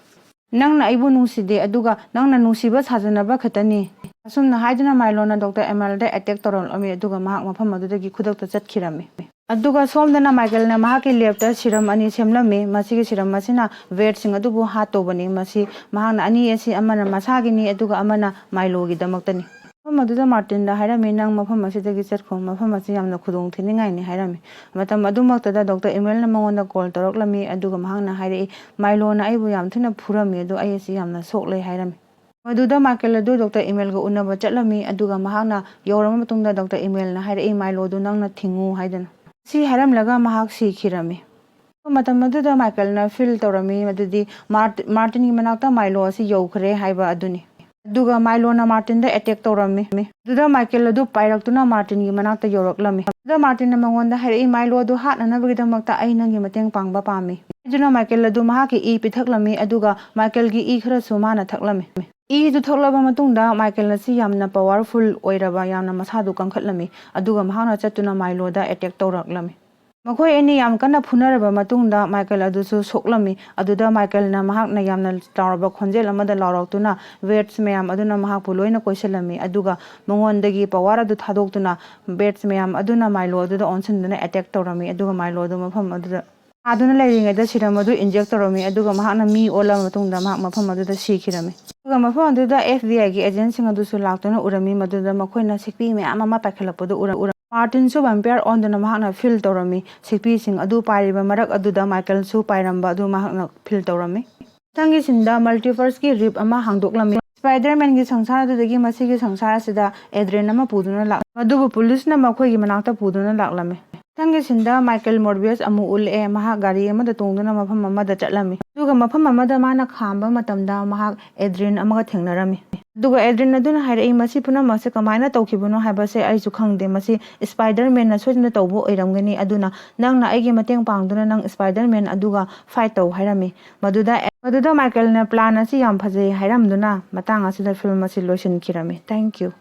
ꯅꯪꯅ ꯑꯩꯕꯨ ꯅꯨꯡꯁꯤꯗꯦ, ꯑꯗꯨꯒ ꯅꯪꯅ ꯅꯨꯡꯁꯤꯕ ꯁꯥꯖꯅꯕ ꯈꯛꯇꯅꯤ"꯫ ꯑꯁꯨꯝꯅ ꯍꯥꯏꯗꯨꯅ ꯃꯥꯏꯂꯣꯅ ꯗꯣꯛꯇꯔ ꯑꯦꯃꯦꯜꯗ ꯑꯦꯇꯦꯛ ꯇꯧꯔꯝꯂꯝꯃꯤ, ꯑꯗꯨꯒ ꯃꯍꯥꯛ ꯃꯐꯝ ꯑꯗꯨꯗꯒꯤ ꯈꯨꯗꯛꯇ ꯆꯠꯈꯤꯔꯝꯃꯤ꯫ ꯑꯗꯨꯒ ꯁꯣꯝꯗꯅ ꯃꯥꯏꯀꯦꯜꯅ ꯃꯍꯥꯛꯀꯤ ꯂꯦꯕꯇ ꯁꯤꯔꯝ ꯑꯅꯤ ꯁꯦꯝꯂꯝꯃꯤ꯫ ꯃꯁꯤꯒꯤ ꯁꯤꯔꯝ ꯑꯁꯤꯅ ꯕꯦꯠꯁꯤꯡ ꯑꯗꯨꯕꯨ ꯍꯥꯠꯇꯧꯕꯅꯤ꯫ ꯃꯁꯤ ꯃꯍꯥꯛꯅ ꯑꯅꯤ ꯑꯁꯤ ꯑꯃꯅ ꯃꯁꯥꯒꯤꯅꯤ, ꯑꯗꯨꯒ ꯑꯃꯅ ꯃꯥꯏꯂꯣꯒꯤꯗꯃꯛꯇꯅꯤ꯫ ꯃꯐꯝ ꯑꯗꯨꯗ ꯃꯥꯔꯇꯤꯟꯗ ꯍꯥꯏꯔꯝꯃꯤ, "ꯅꯪ ꯃꯐꯝ ꯑꯁꯤꯗꯒꯤ ꯆꯠꯈꯣ, ꯃꯐꯝ ꯑꯁꯤ ꯌꯥꯝꯅ ꯈꯨꯗꯣꯡ ꯊꯤꯅꯤꯡꯉꯥꯏꯅꯤ" ꯍꯥꯏꯔꯝꯃꯤ꯫ ꯃꯇꯝ ꯑꯗꯨꯃꯛꯇꯗ ꯗꯣꯛꯇꯔ ꯏꯃꯦꯜꯅ ꯃꯉꯣꯟꯗ ꯀꯣꯜ ꯇꯧꯔꯛꯂꯝꯃꯤ, ꯑꯗꯨꯒ ꯃꯍꯥꯛꯅ ꯍꯥꯏꯔꯛꯏ, "ꯃꯥꯏꯂꯣꯅ ꯑꯩꯕꯨ ꯌꯥꯝ ꯊꯤꯅ ꯐꯨꯔꯝꯃꯤ, ꯑꯗꯨ ꯑꯩ ꯑꯁꯤ ꯌꯥꯝꯅ ꯁꯣꯛꯂꯦ" ꯍꯥꯏꯔꯝꯃꯤ꯫ ꯃꯗꯨꯗ ꯃꯥꯏꯀꯦꯜ ꯑꯗꯨ ꯗꯣꯛꯇꯔ ꯏꯃꯦꯜꯒ ꯎꯅꯕ ꯆꯠꯂꯝꯃꯤ, ꯑꯗꯨꯒ ꯃꯍꯥꯛꯅ ꯌꯧꯔꯕ ꯃꯇꯨꯡꯗ ꯗꯣꯛꯇꯔ ꯏꯃꯦꯜꯅ ꯍꯥꯏꯔꯛꯏ, "ꯃꯥꯏꯂꯣꯗꯨ ꯅꯪꯅ ꯊꯤꯡꯉꯨ" ꯍꯥꯏꯗꯅ꯫ ꯁꯤ ꯍꯥꯏꯔꯝꯂꯒ ꯃꯍꯥꯛ ꯁꯤꯈꯤꯔꯝꯃꯤ꯫ ꯃꯇꯝ ꯑꯗꯨꯗ ꯃꯥꯏꯀꯦꯜꯅ ꯐꯤꯜ ꯇꯧꯔꯝꯃꯤ, ꯃꯗꯨꯗꯤ ꯃꯥꯔꯠ-, ꯃꯥꯔꯇꯤꯟꯒꯤ ꯃꯅꯥꯛꯇ ꯃꯥꯏꯂꯣ ꯑꯁꯤ ꯌꯧꯈ꯭ꯔꯦ ꯍꯥꯏꯕ ꯑꯗꯨꯅꯤ꯫ ꯑꯗꯨꯒ ꯃꯥꯏꯂꯣꯅ ꯃꯥꯔꯇꯤꯟꯗ ꯑꯦꯇꯦꯛ ꯇꯧꯔꯝꯃꯤ꯫ ꯑꯗꯨꯗ ꯃꯥꯏꯀꯦꯜ ꯑꯗꯨ ꯄꯥꯏꯔꯛꯇꯨꯅ ꯃꯥꯔꯇꯤꯟꯒꯤ ꯃꯅꯥꯛꯇ ꯌꯧꯔꯛꯂꯝꯃꯤ꯫ ꯑꯗꯨꯗ ꯃꯥꯔꯇꯤꯟꯅ ꯃꯉꯣꯟꯗ ꯍꯥꯏꯔꯛꯏ, "ꯃꯥꯏꯂꯣ ꯑꯗꯨ ꯍꯥꯠꯅꯅꯕꯒꯤꯗꯃꯛꯇ ꯑꯩ ꯅꯪꯒꯤ ꯃꯇꯦꯡ ꯄꯥꯡꯕ ꯄꯥꯝꯃꯤ" ꯍꯥꯏꯗꯨꯅ ꯃꯥꯏꯀꯦꯜ ꯑꯗꯨ ꯃꯍꯥꯛꯀꯤ ꯏ ꯄꯤꯊꯛꯂꯝꯃꯤ, ꯑꯗꯨꯒ ꯃꯥꯏꯀꯦꯜꯒꯤ ꯏ ꯈꯔꯁꯨ ꯃꯥꯅ ꯊꯛꯂꯝꯃꯤ꯫ ꯏꯗꯨ ꯊꯛꯂꯕ ꯃꯇꯨꯡꯗ ꯃꯥꯏꯀꯦꯜ ꯑꯁꯤ ꯌꯥꯝꯅ ꯄꯋꯥꯔꯐꯨꯜ ꯑꯣꯏꯔꯕ, ꯌꯥꯝꯅ ꯃꯁꯥꯗꯨ ꯀꯟꯈꯠꯂꯝꯃꯤ, ꯑꯗꯨꯒ ꯃꯍꯥꯛꯅ ꯆꯠꯇꯨꯅ ꯃꯥꯏꯂꯣꯗ ꯑꯦꯇꯦꯛ ꯇꯧꯔꯛꯂꯝꯃꯤ꯫ ꯃꯈꯣꯏ ꯑꯅꯤ ꯌꯥꯝ ꯀꯟꯅ ꯐꯨꯅꯔꯕ ꯃꯇꯨꯡꯗ ꯃꯥꯏꯀꯦꯜ ꯑꯗꯨꯁꯨ ꯁꯣꯛꯂꯝꯃꯤ꯫ ꯑꯗꯨꯗ ꯃꯥꯏꯀꯦꯜꯅ ꯃꯍꯥꯛꯅ ꯌꯥꯝꯅ ꯂꯥꯎꯔꯕ ꯈꯣꯟꯖꯦꯜ ꯑꯃꯗ ꯂꯥꯎꯔꯛꯇꯨꯅ ꯕꯦꯠꯁ ꯃꯌꯥꯝ ꯑꯗꯨꯅ ꯃꯍꯥꯛꯄꯨ ꯂꯣꯏꯅ ꯀꯣꯏꯁꯤꯜꯂꯝꯃꯤ, ꯑꯗꯨꯒ ꯃꯉꯣꯟꯗꯒꯤ ꯄꯋꯥꯔ ꯑꯗꯨ ꯊꯥꯗꯣꯛꯇꯨꯅ ꯕꯦꯠꯁ ꯃꯌꯥꯝ ꯑꯗꯨꯅ ꯃꯥꯏꯂꯣ ꯑꯗꯨꯗ ꯑꯣꯟꯁꯤꯟꯗꯨꯅ ꯑꯦꯇꯦꯛ ꯇꯧꯔꯝꯃꯤ, ꯑꯗꯨꯒ ꯃꯥꯏꯂꯣ ꯑꯗꯨ ꯃꯐꯝ ꯑꯗꯨꯗ ꯊꯥꯗꯨꯅ ꯂꯩꯔꯤꯉꯩꯗ ꯁꯤꯔꯝ ꯑꯗꯨ ꯏꯟꯖꯦꯛ ꯇꯧꯔꯝꯃꯤ, ꯑꯗꯨꯒ ꯃꯍꯥꯛꯅ ꯃꯤ ꯑꯣꯜꯂꯕ ꯃꯇꯨꯡꯗ ꯃꯍꯥꯛ ꯃꯐꯝ ꯑꯗꯨꯗ ꯁꯤꯈꯤꯔꯝꯃꯤ꯫ ꯑꯗꯨꯒ ꯃꯐꯝ ꯑꯗꯨꯗ ꯑꯦꯐ ꯕꯤ ꯑꯥꯏꯒꯤ ꯑꯦꯖꯦꯟꯁꯤꯡ ꯑꯗꯨꯁꯨ ꯂꯥꯛꯇꯨꯅ ꯎꯔꯝꯃꯤ, ꯃꯗꯨꯗ ꯃꯈꯣꯏꯅ ꯁꯤꯛꯄꯤ ꯃꯌꯥꯝ ꯑꯃ ꯄꯥꯏꯈꯠꯂꯛꯄꯗꯨ ꯎꯔ-, ꯎꯔꯝꯃꯤ꯫ ꯃꯥꯔꯇꯤꯟꯁꯨ ꯚꯦꯝꯄꯤꯌꯔ ꯑꯣꯟꯗꯨꯅ ꯃꯍꯥꯛꯅ ꯐꯤꯜ ꯇꯧꯔꯝꯃꯤ꯫ ꯁꯤꯛꯄꯤꯁꯤꯡ ꯑꯗꯨ ꯄꯥꯏꯔꯤꯕ ꯃꯔꯛ ꯑꯗꯨꯗ ꯃꯥꯏꯀꯦꯜꯁꯨ ꯄꯥꯏꯔꯝꯕ ꯑꯗꯨ ꯃꯍꯥꯛꯅ ꯐꯤꯜ ꯇꯧꯔꯝꯃꯤ꯫ ꯃꯊꯪꯒꯤ ꯁꯤꯟꯗ ꯃꯜꯇꯤꯚꯔꯁꯀꯤ ꯔꯤꯞ ꯑꯃ ꯍꯥꯡꯗꯣꯛꯂꯝꯃꯤ꯫ ꯁ꯭ꯄꯥꯏꯗꯔꯃꯦꯟꯒꯤ ꯁꯪꯁꯥꯔ ꯑꯗꯨꯗꯒꯤ ꯃꯁꯤꯒꯤ ꯁꯪꯁꯥꯔ ꯑꯁꯤꯗ ꯑꯦꯗ꯭ꯔꯤꯟ ꯑꯃ ꯄꯨꯗꯨꯅ ꯂꯥꯛ ꯃꯗꯨꯕꯨ ꯄꯨꯂꯤꯁꯅ ꯃꯈꯣꯏꯒꯤ ꯃꯅꯥꯛꯇ ꯄꯨꯗꯨꯅ ꯂꯥꯛꯂꯝꯃꯤ꯫ ꯃꯊꯪꯒꯤ ꯁꯤꯟꯗ ꯃꯥꯏꯀꯦꯜ ꯃꯣꯔꯕꯤꯌꯁ ꯑꯃꯨꯛ ꯎꯠꯂꯛꯑꯦ꯫ ꯃꯍꯥꯛ ꯒꯥꯔꯤ ꯑꯃꯗ ꯇꯣꯡꯗꯨꯅ ꯃꯐꯝ ꯑꯃꯗ ꯆꯠꯂꯝꯃꯤ꯫ ꯑꯗꯨꯒ ꯃꯐꯝ ꯑꯃꯗ ꯃꯥꯅ ꯈꯥꯝꯕ ꯃꯇꯝꯗ ꯃꯍꯥꯛ ꯑꯦꯗ꯭ꯔꯤꯟ ꯑꯃꯒ ꯊꯦꯡꯅꯔꯝꯃꯤ꯫ ꯑꯗꯨꯒ ꯑꯦꯗ꯭ꯔꯤꯟ ꯑꯗꯨꯅ ꯍꯥꯏꯔꯛꯏ, "ꯃꯁꯤ ꯄꯨꯝꯅꯃꯛꯁꯦ ꯀꯃꯥꯏꯅ ꯇꯧꯈꯤꯕꯅꯣ ꯍꯥꯏꯕꯁꯦ ꯑꯩꯁꯨ ꯈꯪꯗꯦ꯫ ꯃꯁꯤ ꯁ꯭ꯄꯥꯏꯗꯔꯃꯦꯟꯅ ꯁꯣꯏꯗꯅ ꯇꯧꯕ ꯑꯣꯏꯔꯝꯒꯅꯤ꯫ ꯑꯗꯨꯅ ꯅꯪꯅ ꯑꯩꯒꯤ ꯃꯇꯦꯡ ꯄꯥꯡꯗꯨꯅ ꯅꯪ ꯁ꯭ꯄꯥꯏꯗꯔꯃꯦꯟ ꯑꯗꯨꯒ ꯐꯥꯏꯠ ꯇꯧ" ꯍꯥꯏꯔꯝꯃꯤ꯫ ꯃꯗꯨꯗ ꯃꯗꯨꯗ ꯃꯥꯏꯀꯦꯜꯅ ꯄ꯭ꯂꯥꯟ ꯑꯁꯤ ꯌꯥꯝ ꯐꯖꯩ ꯍꯥꯏꯔꯝꯗꯨꯅ ꯃꯇꯥꯡ ꯑꯁꯤꯗ ꯐꯤꯂꯝ ꯑꯁꯤ ꯂꯣꯏꯁꯤꯟꯈꯤꯔꯝꯃꯤ꯫ Thank you꯫